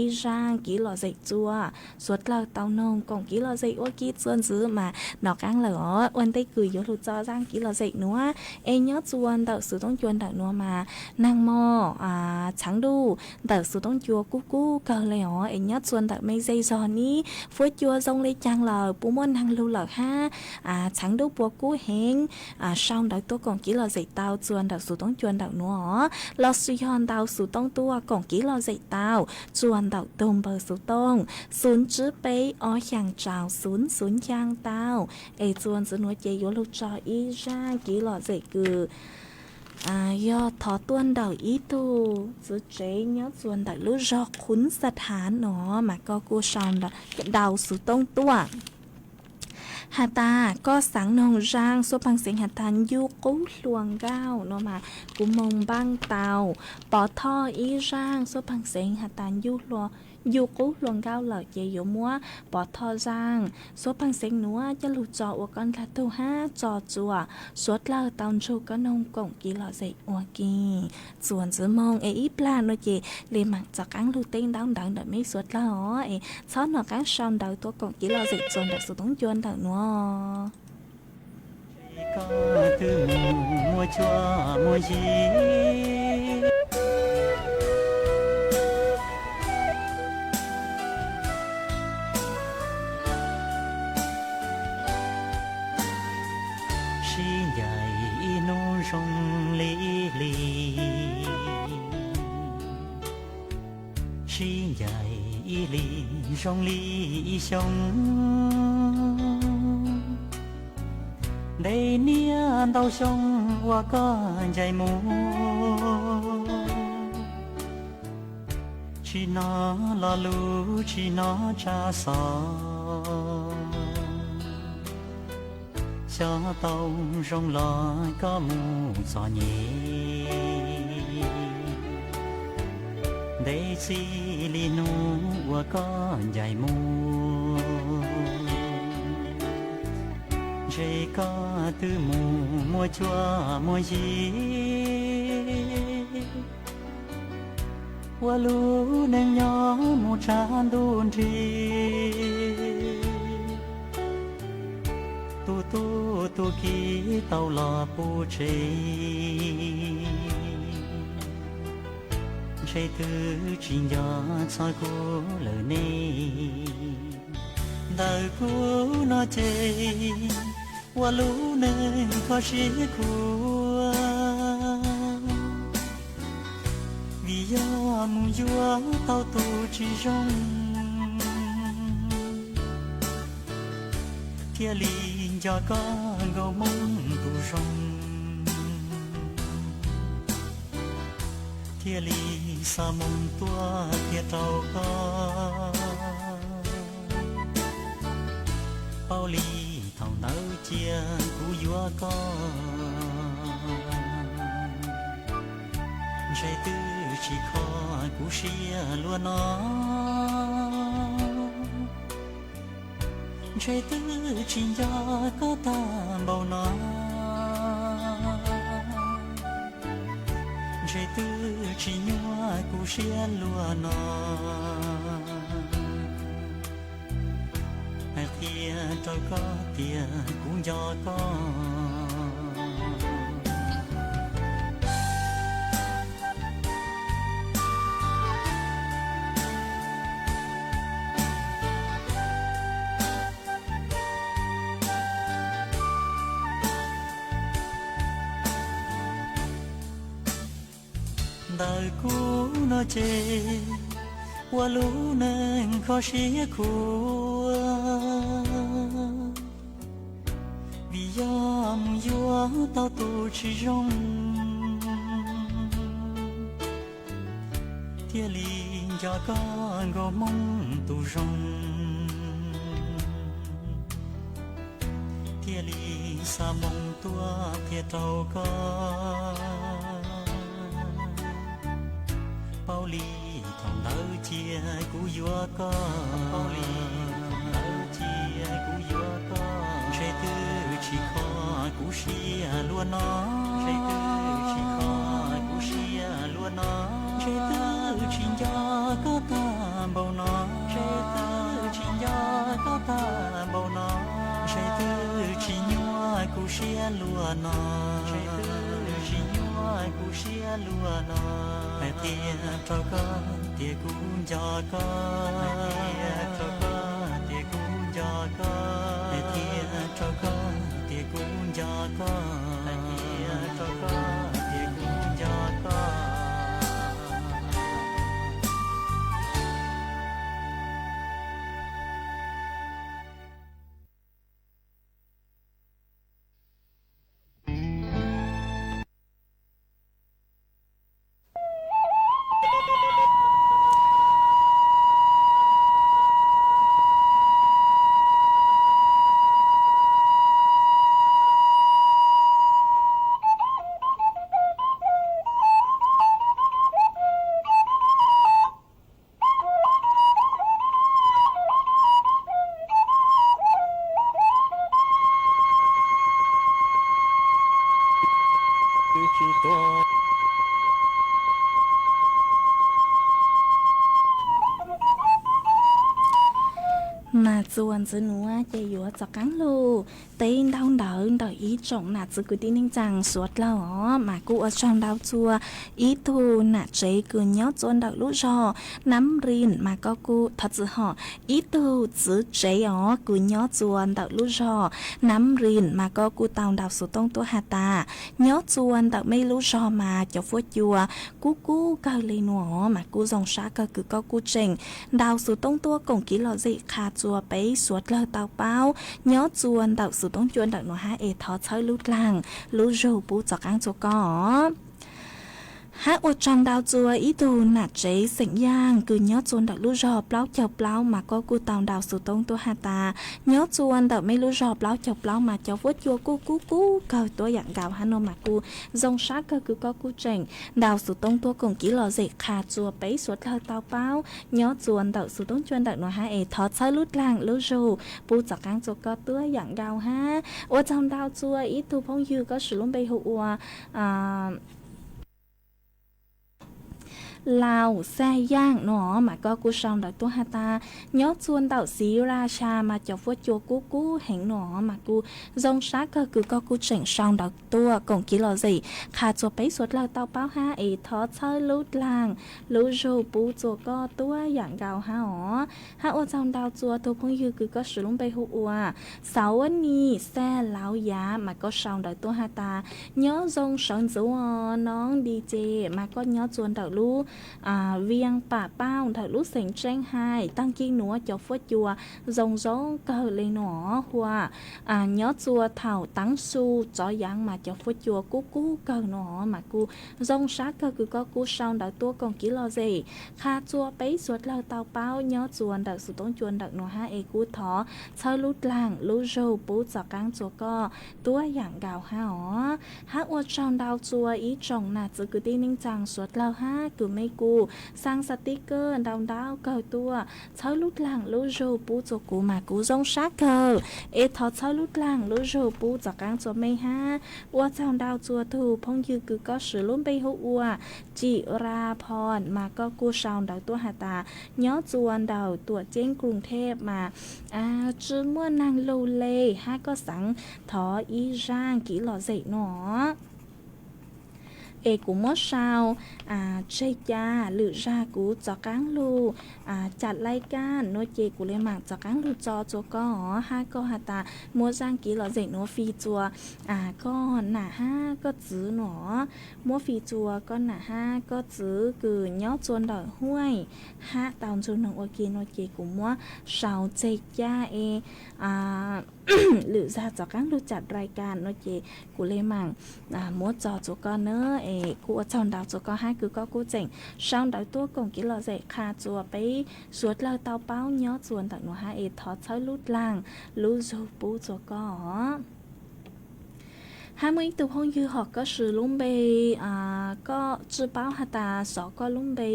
ib zaaj kiv lom zem txua suav dlawg tau noog koom kiv lom zem ua ke txua ntxiv mas nov qaab lawm os. Ua ntej kws yuav lug tso zaaj kiv lom zem nuav es nyob txua ntawm xuv toob cua ntawm nuav mas naag mog txhaav ntuj ntawm xuv toob cua kub kub kawg le os es nyob txua ntawm mej zej zog nib fuab cua zoo le caag lawm puas muaj naag lug lawm hab txhaav ntuj puas kub heev sau ntawv tuaj koom kiv lom zem tau txua ntawm xuv toob cua ntawm nuav os los sis yog ntau xuv toob tuaj koom kiv lom zem tau txua ntawm tug npawb xuv toob xuv tsib peb ob xyaa rau xuv xuv xyaa tau es txua ntxiv nuav ces yuav lug tso ib zaaj kiv lom zem kws yog thov tuaj ntawm ib tug txiv tsev nyob txua ntawm lub zog Qhuv Xav Thaav no mas koj kuj sau ntau xuv toob tuaj has tas koj xaav noog zaaj xuab paag xeev has tas ncu qub hlua nkauj no mas kuv moog npaaj tau pov thoj ib zaaj xuab paag xeev has tas ncu qub hlua nkauj lawm ces yuav muab pov thoj zaaj xuab paag xeev nuav coj lug tso ua koj dlaag tug hab tso txua suav dlawg tau ntsug koj noog koom kiv lom zem ua ke txua ntxiv moog es ib plag nuav ces le maam rov qaab lug teb ntaub ntawv ntawm mej suav dlawg os es txhob nov qaab sau ntawv tuaj koom kiv lom zem txua ntawm xuv toob cua ntawm nuav. Koj twb mus muaj cuab muaj yig, sib ncaim ib hnub zoo li ib hlis, sib ncaim ib hlis zoo li ib xyoo. Ntev niaj ntau xyoo uas koj ncaim mus, tsis hnov lo lus tsis hnov tsab xov, xyov tau zoo los koj mus txom nyem. Ntev txij li hnub uas koj ncaim mus, ntshe koj twb mus muaj cuab muaj yig. Ua lub neej nyob mus tshav ntuj nrig, tus tub tus kiv tau los puv tsev, ntshe twb tsis nco txog kuv lawm ne. Ntawm kuv no ces ua lub neej kho siab khuav, vim yog mus yuav tau tus tsis zoo, thiaj li nco koj nkaus hmoob tus zoo, thiaj li xa moo tuaj qhia rau koj. Paub li thaum ntawd cia kuv yuav koj, ntshe twb tsis kho kuv siab luaj no, ntshe twb tsis nco koj tag npaum no, ntshe twb tsis nyuaj kuv siab luaj no. Hais qhia rau koj tias kuv nco koj. Ntawm kuv no ces ua lub neej kho siab khuav, vim yog mus yuav tau tus tsis zoo, Thiaj li nco koj nkauj Hmoob tus zoo, thiaj li xa moo tuaj qhia rau koj. Paub li thaum ntawd cia kuv yuav koj, paub li thaum ntawd cia kuv yuav koj. Ntshe twb tsis kho kuv siab luaj no, ntshe twb tsis kho kuv siab luaj no. Ntshe twb tsis nco koj tag npaum no, ntshe twb tsis nco koj tag npaum no. Ntshe twb tsis nyuaj kuv siab luaj no, ntshe twb tsis nyuaj kuv siab luaj no. Hais thiab rau koj tias kuv nco koj, hais thiab rau koj tias kuv nco koj, hais thiab rau koj tias kuv nco koj, hais thiab rau koj tias kuv nco koj. Nas txuas ntxiv nuav ces yuav txaus qaab lug teb ntaub ntawv ntawm ib tsoom nam txwv kwv tij neej tsaa suav dlawg os. Mas kuj ua tsaug ntau txug ib tug nam tsev kws nyob txua ntawm lub zog Nam Rin mas koj kuj thov txim hom, ib tug txwv tsev os kws nyob txua ntawm lub zog Nam Rin mas koj kuj tau ntaus xuv toob tuab has tas nyob txua ntawm mej lub zog mas cov fuab cua kub kub kawg le nuav os. Mas kuj zoo sab kawg kws koj kuj tseem ntaus xuv toob tuab koom kev lom zem qha txua peb suav dlawg tau paub nyob txua ntawm xuv toob cua ntawm nuav hab es thov txhawb lub dlaag lub zug pub txaus qaab txua koj os. Hab ua tsaug ntau txua ib tug nam tsev xeem Yaaj kws nyob txua ntawm lub zog plaub caug plaub mas koj kuj tau ntaus xuv toob tuab has tas nyob txua ntawm mej lub zog plaub caug plaub mas cov fuab cua kuj kub kub kawg tuab yaam nkaus hab nuav mas kuj zoo sab kawg kws koj kuj tseem ntaus xuv toob tuab koom kev lom zem qha txua peb suav dlawg tau paub nyob txua ntawm xuv toob cua ntawm nuav hab es thov txhawb lub dlaag lub zug pub txaus qaab txua koj tuab yaam nkaus hab. Ua tsaug ntau txua ib tug phooj ywg koj swv lub npe hu ua Laus Xaj Yaaj nuav mas koj kuj sau ntawv tuaj has tas nyob txua ntawm Xiv Laj Xya mas cov fuab cua kub kub heev nuav mas kuj zoo sab kawg kws koj kuj tseem sau ntawv tuaj koom kev lom zem qha txua peb suav dlawg tau paub hab es thov txhawb lub dlaag lub zug pub txua koj tuab yaam nkaus hab os. Hab ua tsaug ntau txua tug phooj ywg kws koj swv lub npe hu ua Xauv Nis Xaj Lauv Yav mas koj sau ntawv tuaj has tas nyob zoo sawv ntxuv os noob Di Ces mas koj nyob txua ntawm lub Vias Pam Pauj ntawm lub xeev Tseeb Hais Taag Kiv nuav cov fuab cua zoo zoo kawg le nuav hua nyob txua thaum Taav Su Tsov Yaav mas cov fuab cua kub kub kawg nuav mas kuj zoo sab kawg kws koj kuj sau ntawv tuaj koom kev lom zem qha txua peb suav dlawg tau paub nyob txua ntawm xuv toob cua ntawm nuav hab es kuj thov txhawb lub dlaag lub zug pub txaus qaab txua koj tuab yaam nkaus hab os. Hab ua tsaug ntau txua ib tsoom nam txwv kwv tij neej tsaa suav dlawg hab kws mej kuj xaa xav tib kawg ntau ntau kawg tuaj txhawb lub dlaag lub zug pub txua kuv mas kuv zoo sab kawg es thov txhawb lub dlaag lub zug pub txaus qaab txua mej hab. Ua tsaug ntau txua tug phooj ywg kws koj swv lub npe hu ua Tsim Ra Phoo mas koj kuj sau ntawv tuaj has tas nyob txua ntawm Tuam Ceeb Koos Thej mas tsi muaj naag lug le hab koj xaav thov ib zaaj kev lom zem nuav es kuv muab sau tseg ca lwm zag kuv txaus qaab lug cam lais kaaj nuav ces kuv le maam txaus qaab lug tso txua koj os. Hab koj has tas muab zaaj kev lom zem nuav fij txua koj nam hab koj txwv nuav, muab fij txua koj nam hab koj txwv kws nyob txua ntawm Huaj hab tau ntsug noog ua ke nuav ces kuv muab sau tseg ca es lwm zag txaus qaab lug cam lais kaaj nuav ces kuv le maam muab tso txua koj nawb. Kuv ua tsaug ntau txug koj hab kws koj kuj tseem sau ntawv tuab koom kev lom zem qha txuas peb suav dlawg tau paub nyob txuas ntawm nuav hab es thov txhawb lub dlaag lub zug pub txuas koj os. Hab muaj ib tug phooj ywg hom koj swv lub npe, koj tsi paub has tas xov koj lub npe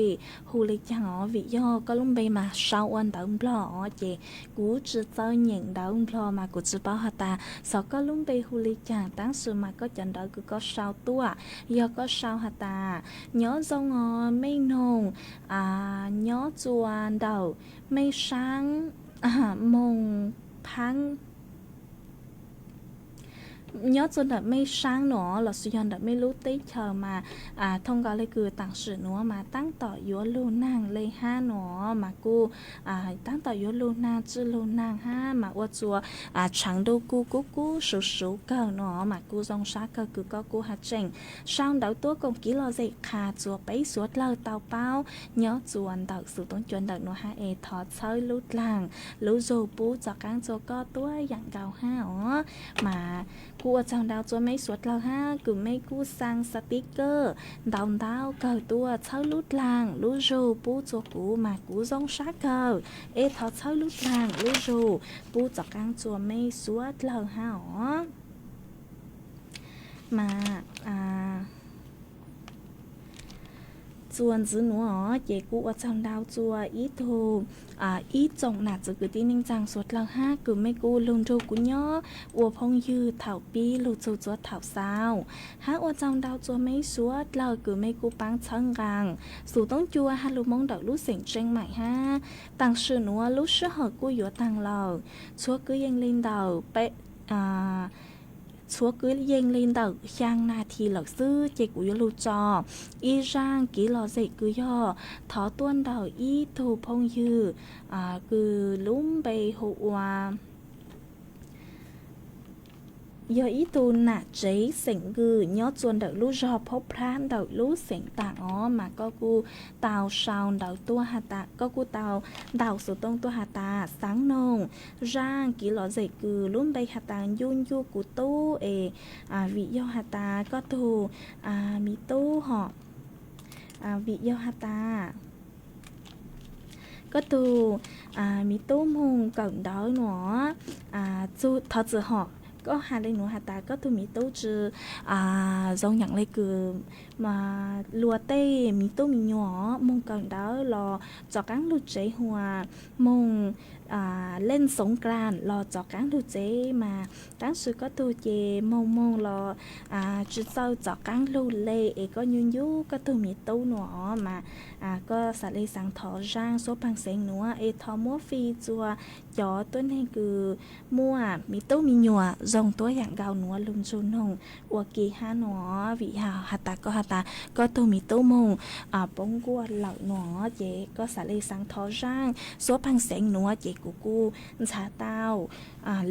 hu le caag os, vim yog koj lub npe mas sau ua ntawv Nplog os ces kuv tsi txawj nyeem ntawv Nplog mas kuv tsi paub has tas xov koj lub npe hu le caag, tab sis mas koj cov ntawv kws koj sau tuaj yog koj sau has tas nyob zoo os mej noog, nyob txuas ntawm mej saab moog phaab nyob txuas ntawm mej saab nuav lossis yog ntawm mej lub teb chaws mas thooj nkaus le kws taam sim nuav mas taab tom yuav lug naag le hab nuav mas kuj taab tom yuav lug naag tsi lug naag hab mas ua txuas tshaav ntuj kuj kub kub suv suv kawg nuav mas kuj zoo sab kawg kws koj kuj has tseem sau ntawv tuab koom kev lom zem qha txuas peb suav dlawg tau paub nyob txuas ntawm xov tooj cua ntawm nuav hab es thov txhawb lub dlaag lub zug pub txhawb qaab txuas koj tuab yaam nkaus hab os. Mas kuj ua tsaug ntau txuas mej suav dlawg hab kws mej kuj xaa xativ kawg ntau ntau kawg tuaj txhawb lub dlaag lub zug pub txuas kuv mas kuv zoo sab kawg. Es thov txhawb lub dlaag lub zug pub txhawb qaab txuas mej suav dlawg hab os. Mas txuas ntxiv nuav os ces kuj ua tsaug ntau txuas ib tug ib tsoom nam txiv kwv tij neej tsaa suav dlawg hab kws mej kuj lug nrug kuv nyob ua phooj ywg thaum pib lug txug txuas thaum xaus. Hab ua tsaug ntau txuas mej suav dlawg kws mej kuj paab txhawb nqaa xov tooj cua hab lug Moob ntawm lub xeem Tseej Maim hab. Taam sim nuav lub sij hawm kuj yuav taag lawm, txhua kwv yees le ntawm txhua kwv yees le ntawm xyaa nas this lawm xwb ces kuv yuav lug tso ib zaaj kev lom zem kws yog thov tuaj ntawm ib tug phooj ywg kws lub npe hu ua yog ib tug nam tsev xeem Nkws nyob txuas ntawm lub zog Phob Plab ntawm lub xeem Taam os mas koj kuj tau sau ntawv tuaj has tas koj kuj tau ntaus xov tooj tuaj has tas xaav noog zaaj kev lom zem kws lub npe has tas ncu ncu kuv tub es vim yog has tas koj tug mi tub hom vim yog has tas koj tug mi tub moog kawm ntawv nuav, thov txim hom koj has le nuav has tas koj tug mi tub tsi zoo yaam le kws luag tej mi tub mi nyuam moog kawm ntawv los rov qaab lug tsev, hua moog leej xoov klas los rov qaab lug tsev mas, tab sis koj tug ces moog moog los tsi txawj rov qaab lug le es koj ncu ncu koj tug mi tub nuav mas koj xaav le xaav thov zaaj suab paag xeev nuav es thov muab fij txuas cov tuab neeg kws muaj mi tub mi nyuam zoo tuab yaam nkaus nuav lug ntsug noog ua ke hab nuav. Vim has tas koj has tas koj tug mi tub moog poob nkuaj lawm nuav ces koj xaav le xaav thov zaaj suab paag xeev nuav ces kuv kuj ntxhov tau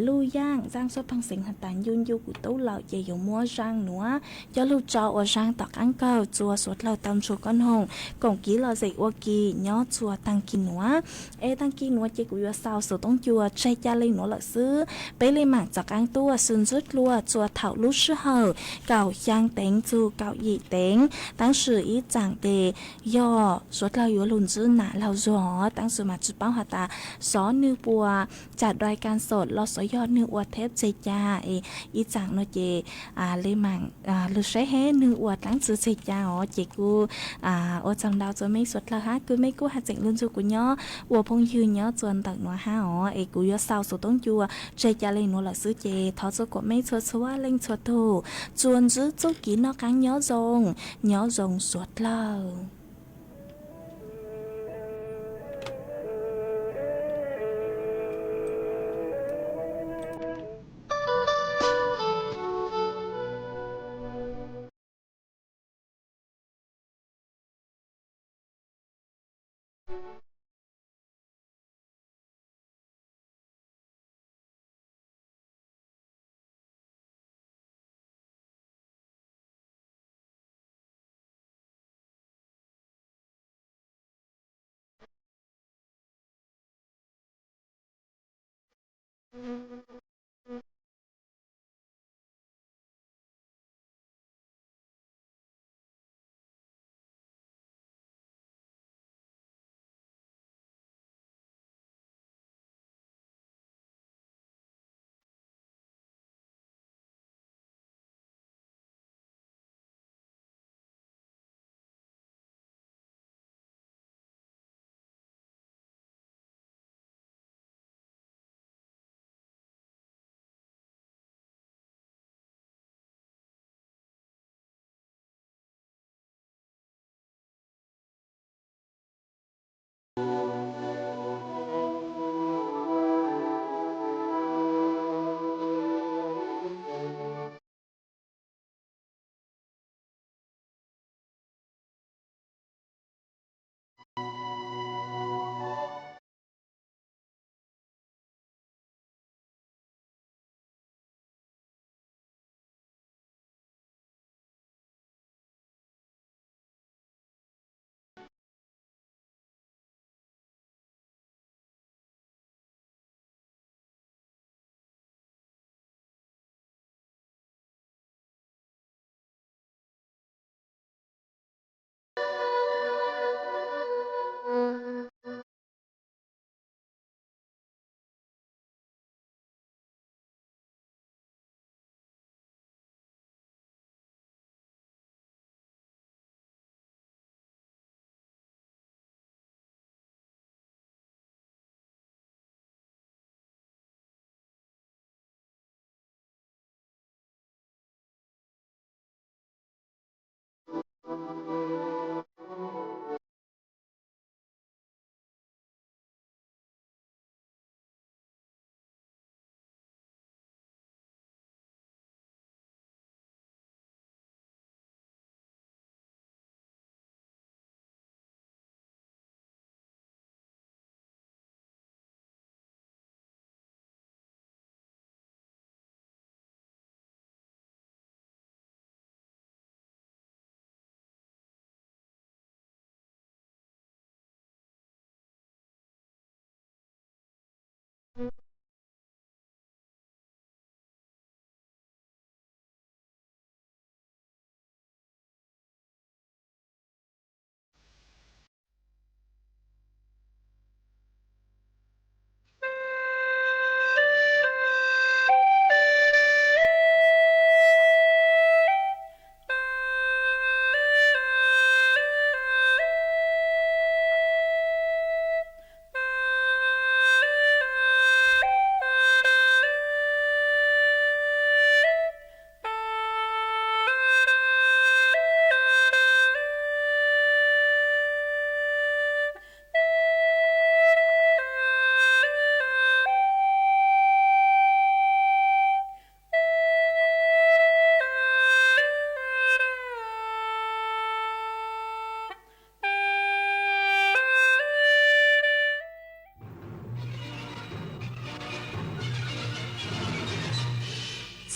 luj yaaj zaaj suab paag xeev has tas ncu ncu kuv tub lawm ces yuav muab zaaj nuav coj lug tso ua zaaj tom qaab kawg txuas suav dlawg tau ntsug koj noog koom kev lom zem ua ke nyob txuas taag kis nuav. Es taag kis nuav ces kuv yuav xaus xov tooj cua tseg ca le nuav lawm xwb, peb le maam rov qaab tuaj sib ntsib dlua txuas thaum lub sij hawm kaum xyaa teev txug kaum yim teev, tab sis ib tsaam tes yog suav dlawg yuav lug ntsib nam laug zuag, tab sis mas tsi paub has tas xyov nwg puas tsaam dai kas xom los xyov yog nwg ua theb tseg ca es ib tsaam nuav ces le maam lug saib hab nwg ua dlaab tsi tseg ca os. Ces kuj ua tsaug ntau txuas mej suav dlawg hab kws mej kuj has tseem lug ntsug kuv nyob ua phooj ywg nyob txuas ntawm nuav hab os. Es kuv yuav xaus xov tooj cua tseg ca le nuav lawm xwb ces thov txug kuas mej txhua txhua leej txhua tug tsuas ntsib txuj kev noj qaab nyob zoo, nyob zoo suav dlawg.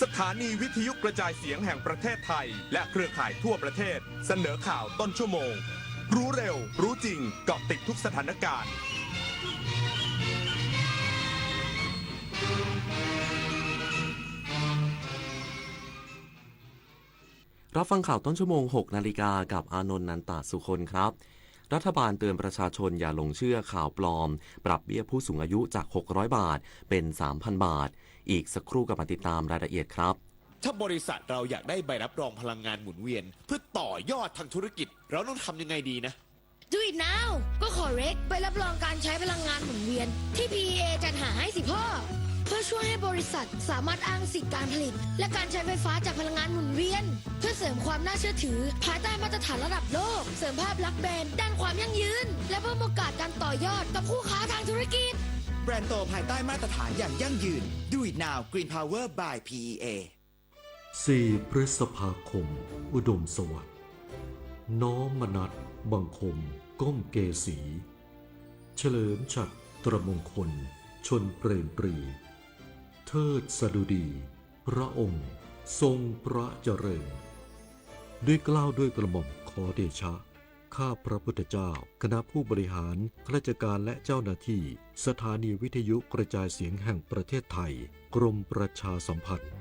สถานีวิทยุกระจายเสียงแห่งประเทศไทย และเครือข่ายทั่วประเทศ เสนอข่าวต้นชั่วโมง รู้เร็ว รู้จริง เกาะติดทุกสถานการณ์ รับฟังข่าวต้นชั่วโมง หกนาฬิกา กับอานนท์ นันตะสุคนครับ รัฐบาลเตือนประชาชนอย่าหลงเชื่อข่าวปลอม ปรับเบี้ยผู้สูงอายุจาก หกร้อย บาท เป็น สามพัน บาท อีกสักครู่กลับมาติดตามรายละเอียดครับ ถ้าบริษัทเราอยากได้ใบรับรองพลังงานหมุนเวียน เพื่อต่อยอดทางธุรกิจ เราต้องทำยังไงดีนะ Do it now ก็ขอ REC ใบรับรองการใช้พลังงานหมุนเวียนที่ พีอีเอ จัดหาให้สิพ่อ เพื่อช่วยให้บริษัทสามารถอ้างสิทธิ์การผลิต และการใช้ไฟฟ้าจากพลังงานหมุนเวียน เพื่อเสริมความน่าเชื่อถือภายใต้มาตรฐานระดับโลก เสริมภาพลักษณ์แบรนด์ด้านความยั่งยืน และเพิ่มโอกาสการต่อยอดกับคู่ค้าทางธุรกิจ แบรนด์โตภายใต้มาตรฐานอย่างยั่งยืน Do it now Green Power by พีอีเอ สี่พฤษภาคม อุดมสวัสดิ์ น้อมมนัสบังคมก้มเกศี เฉลิมฉัตรมงคล ชนเปรมปรี เทิดสดุดี พระองค์ทรงพระเจริญ ด้วยเกล้าด้วยกระหม่อมขอเดชะ ข้าพระพุทธเจ้า คณะผู้บริหาร ข้าราชการและเจ้าหน้าที่ สถานีวิทยุกระจายเสียงแห่งประเทศไทย กรมประชาสัมพันธ์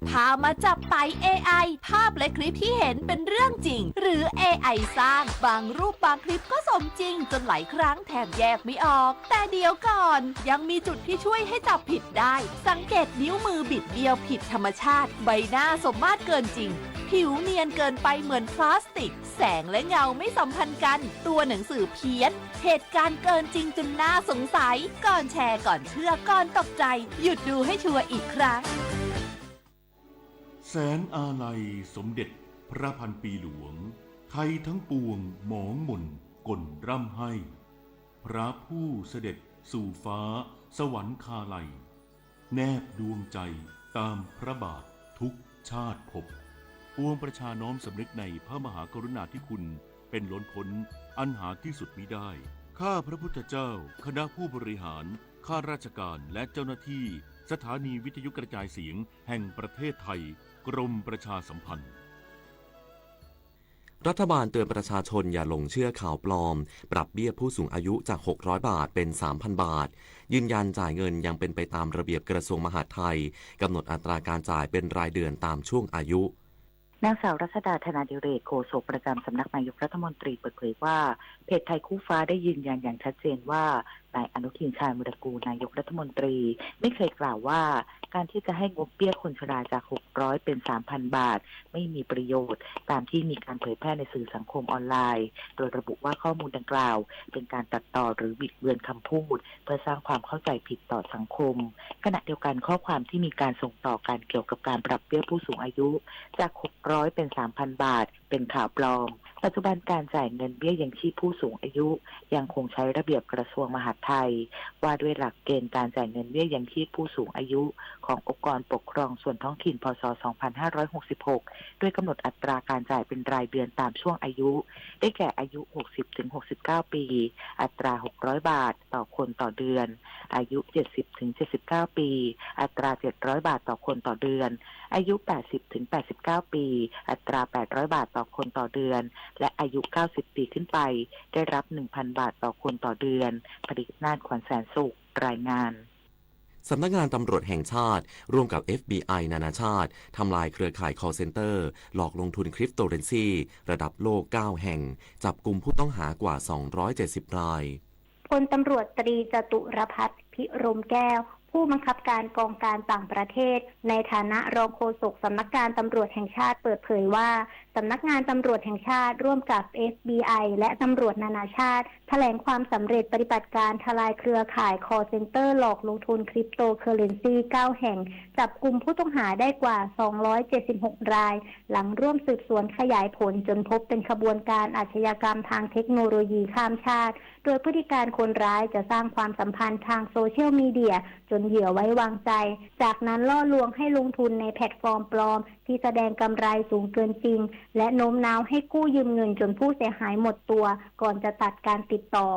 พามาจับไต เอไอ ภาพและคลิปที่เห็นเป็นเรื่องจริง หรือ เอไอ สร้าง บางรูปบางคลิปก็สมจริงจนหลายครั้งแทบแยกไม่ออก แต่เดี๋ยวก่อน ยังมีจุดที่ช่วยให้จับผิดได้ สังเกตนิ้วมือบิดเบี้ยวผิดธรรมชาติ ใบหน้าสมมาตรเกินจริง ผิวเนียนเกินไปเหมือนพลาสติก แสงและเงาไม่สัมพันธ์กัน ตัวหนังสือเพี้ยน เหตุการณ์เกินจริงจนน่าสงสัย ก่อนแชร์ ก่อนเชื่อ ก่อนตกใจ หยุดดูให้ชัวร์อีกครั้ง แสงอาลัยสมเด็จพระพันปีหลวง ไทยทั้งปวงหมองหม่นก่นร่ำไห้ พระผู้เสด็จสู่ฟ้าสวรรคาลัย แนบดวงใจตามพระบาททุกชาติภพ ปวงประชาน้อมสำนึกในพระมหากรุณาธิคุณเป็นล้นพ้นอันหาที่สุดมิได้ ข้าพระพุทธเจ้า คณะผู้บริหาร ข้าราชการ และเจ้าหน้าที่ สถานีวิทยุกระจายเสียงแห่งประเทศไทย กรมประชาสัมพันธ์ รัฐบาลเตือนประชาชนอย่าหลงเชื่อข่าวปลอม ปรับเบี้ยผู้สูงอายุจาก หกร้อย บาท เป็น สามพัน บาท ยืนยันจ่ายเงินยังเป็นไปตามระเบียบกระทรวงมหาดไทย กำหนดอัตราการจ่ายเป็นรายเดือนตามช่วงอายุ นางสาวรัชดา ธนาดิเรก โฆษกประจำสำนักนายกรัฐมนตรีเปิดเผยว่า เพจไทยคู่ฟ้าได้ยืนยันอย่างชัดเจนว่า นายอนุทิน ชาญวีรกูล นายกรัฐมนตรี ไม่เคยกล่าวว่า การที่จะให้งบเบี้ยคนชราจาก หกร้อย เป็น สามพัน บาท ไม่มีประโยชน์ ตามที่มีการเผยแพร่ในสื่อสังคมออนไลน์ โดยระบุว่าข้อมูลดังกล่าว เป็นการตัดต่อหรือบิดเบือนคำพูด เพื่อสร้างความเข้าใจผิดต่อสังคม ขณะเดียวกันข้อความที่มีการส่งต่อกันเกี่ยวกับการปรับเบี้ยผู้สูงอายุ จาก หกร้อย เป็น สามพัน บาท เป็นข่าวปลอม ปัจจุบันการจ่ายเงินเบี้ยยังชีพผู้สูงอายุ ยังคงใช้ระเบียบกระทรวงมหาดไทย ว่าด้วยหลักเกณฑ์การจ่ายเงินเบี้ยยังชีพผู้สูงอายุ ขององค์กรปกครองส่วนท้องถิ่น พ.ศ. สองพันห้าร้อยหกสิบหก ด้วยกำหนดอัตราการจ่ายเป็นรายเดือนตามช่วงอายุ ได้แก่อายุ หกสิบถึงหกสิบเก้า ปี อัตรา หกร้อย บาทต่อคนต่อเดือน อายุ เจ็ดสิบถึงเจ็ดสิบเก้า ปี อัตรา เจ็ดร้อย บาทต่อคนต่อเดือน อายุ แปดสิบถึงแปดสิบเก้า ปี อัตรา แปดร้อย บาทต่อคนต่อเดือน และอายุ เก้าสิบ ปีขึ้นไป ได้รับ หนึ่งพัน บาทต่อคนต่อเดือน ผลิตนาถ ขวัญแสนสุข รายงาน สำนักงานตำรวจแห่งชาติ ร่วมกับ เอฟ บี ไอ นานาชาติ ทำลายเครือข่าย call center หลอกลงทุนคริปโตเคอเรนซีระดับโลก เก้า แห่ง จับกุมผู้ต้องหากว่า สองร้อยเจ็ดสิบ ราย พลตำรวจตรีจตุรพัฒน์ พิรมแก้ว ผู้บังคับการกองการต่างประเทศ ในฐานะรองโฆษกสำนักงานตำรวจแห่งชาติเปิดเผยว่า สำนักงานตำรวจแห่งชาติร่วมกับ เอฟ บี ไอ และตำรวจนานาชาติ แถลงความสำเร็จปฏิบัติการทลายเครือข่าย call center หลอกลงทุนคริปโตเคอเรนซี เก้า แห่ง จับกุมผู้ต้องหาได้กว่า สองร้อยเจ็ดสิบหก ราย หลังร่วมสืบสวนขยายผลจนพบเป็นขบวนการอาชญากรรมทางเทคโนโลยีข้ามชาติ โดยพฤติการคนร้ายจะสร้างความสัมพันธ์ทางโซเชียลมีเดียจนเหยื่อไว้วางใจ จากนั้นล่อลวงให้ลงทุนในแพลตฟอร์มปลอมที่แสดงกำไรสูงเกินจริง และโน้มน้าวให้กู้ยืมเงินจนผู้เสียหายหมดตัว ก่อนจะตัดการติดต่อ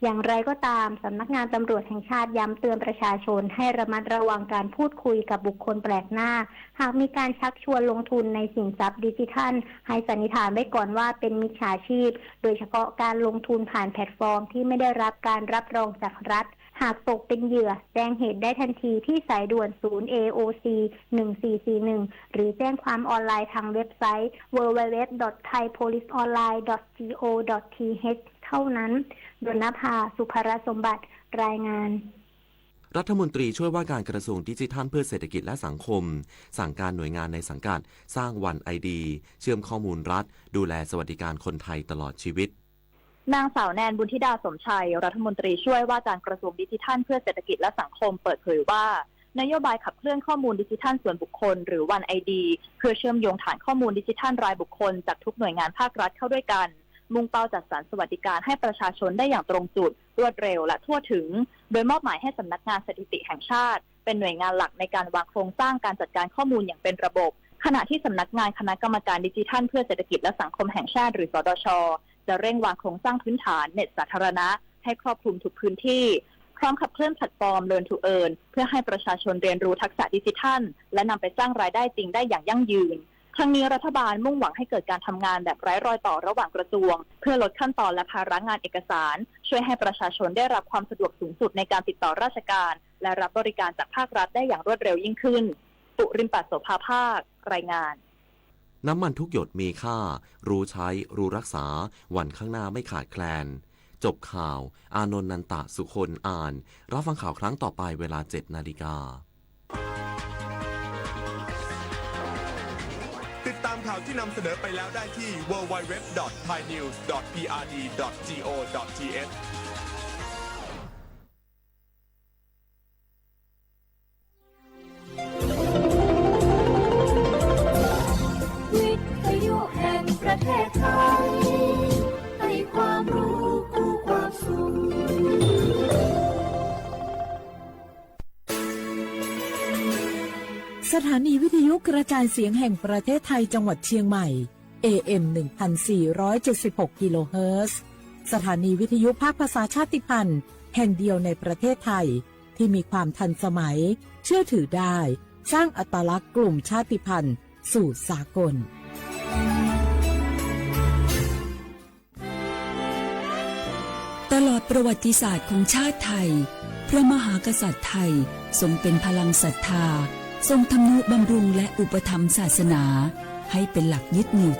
อย่างไรก็ตาม สำนักงานตำรวจแห่งชาติย้ำเตือนประชาชนให้ระมัดระวังการพูดคุยกับบุคคลแปลกหน้า หากมีการชักชวนลงทุนในสินทรัพย์ดิจิทัล ให้สันนิษฐานไว้ก่อนว่าเป็นมิจฉาชีพ โดยเฉพาะการลงทุนผ่านแพลตฟอร์มที่ไม่ได้รับการรับรองจากรัฐ หากตกเป็นเหยื่อ แจ้งเหตุได้ทันทีที่สายด่วนศูนย์ เอ โอ ซี หนึ่งสี่สี่หนึ่ง หรือแจ้งความออนไลน์ทางเว็บไซต์ ดับเบิลยู ดับเบิลยู ดับเบิลยู ดอท ไทย โพลิส ออนไลน์ ดอท จี โอ ดอท ที เอช เท่านั้น ดวลนภา สุภรสมบัติ รายงาน รัฐมนตรีช่วยว่าการกระทรวงดิจิทัลเพื่อเศรษฐกิจและสังคม สั่งการหน่วยงานในสังกัดสร้างวันไอดี เชื่อมข้อมูลรัฐ ดูแลสวัสดิการคนไทยตลอดชีวิต นางสาวแนน บุญธิดาสมชัย รัฐมนตรีช่วยว่าการกระทรวงดิจิทัลเพื่อเศรษฐกิจและสังคม เปิดเผยว่า นโยบายขับเคลื่อนข้อมูลดิจิทัลส่วนบุคคล หรือวันไอดี เพื่อเชื่อมโยงฐานข้อมูลดิจิทัลรายบุคคลจากทุกหน่วยงานภาครัฐเข้าด้วยกัน มุ่งเป้าจัดสรรสวัสดิการให้ประชาชนได้อย่างตรงจุด รวดเร็ว และทั่วถึง โดยมอบหมายให้สำนักงานสถิติแห่งชาติ เป็นหน่วยงานหลักในการวางโครงสร้างการจัดการข้อมูลอย่างเป็นระบบ ขณะที่สำนักงานคณะกรรมการดิจิทัลเพื่อเศรษฐกิจและสังคมแห่งชาติ หรือ สดช จะเร่งวางโครงสร้างพื้นฐานเน็ตสาธารณะให้ครอบคลุมทุกพื้นที่ พร้อมขับเคลื่อนแพลตฟอร์ม Learn to Earn เพื่อให้ประชาชนเรียนรู้ทักษะดิจิทัล และนำไปสร้างรายได้จริงได้อย่างยั่งยืน ทั้งนี้รัฐบาลมุ่งหวังให้เกิดการทำงานแบบไร้รอยต่อระหว่างกระทรวง เพื่อลดขั้นตอนและภาระงานเอกสาร ช่วยให้ประชาชนได้รับความสะดวกสูงสุดในการติดต่อราชการ และรับบริการจากภาครัฐได้อย่างรวดเร็วยิ่งขึ้น ปุริมปัตโสภาภาค รายงาน น้ำมันทุกหยดมีค่า รู้ใช้ รู้รักษา วันข้างหน้าไม่ขาดแคลน จบข่าว อานนท์ นันตะสุคน อ่าน รับฟังข่าวครั้งต่อไปเวลาเจ็ดนาฬิกา ติดตามข่าวที่นำเสนอไปแล้วได้ที่ ดับเบิลยู ดับเบิลยู ดับเบิลยู ดอท ไทย นิวส์ ดอท พี อาร์ ดี ดอท จี โอ ดอท ที เอช วิทยุแห่งประเทศไทย ให้ความรู้คู่ความสุข สถานีวิทยุกระจายเสียงแห่งประเทศไทยจังหวัดเชียงใหม่ เอ เอ็ม หนึ่งพันสี่ร้อยเจ็ดสิบหก กิโลเฮิรตซ์ สถานีวิทยุภาคภาษาชาติพันธุ์แห่งเดียวในประเทศไทย ที่มีความทันสมัย เชื่อถือได้ สร้างอัตลักษณ์กลุ่มชาติพันธุ์สู่สากล ตลอดประวัติศาสตร์ของชาติไทย พระมหากษัตริย์ไทยทรงเป็นพลังศรัทธา ทรงทำนุบำรุงและอุปถัมภ์ศาสนา ให้เป็นหลักยึดเหนี่ยว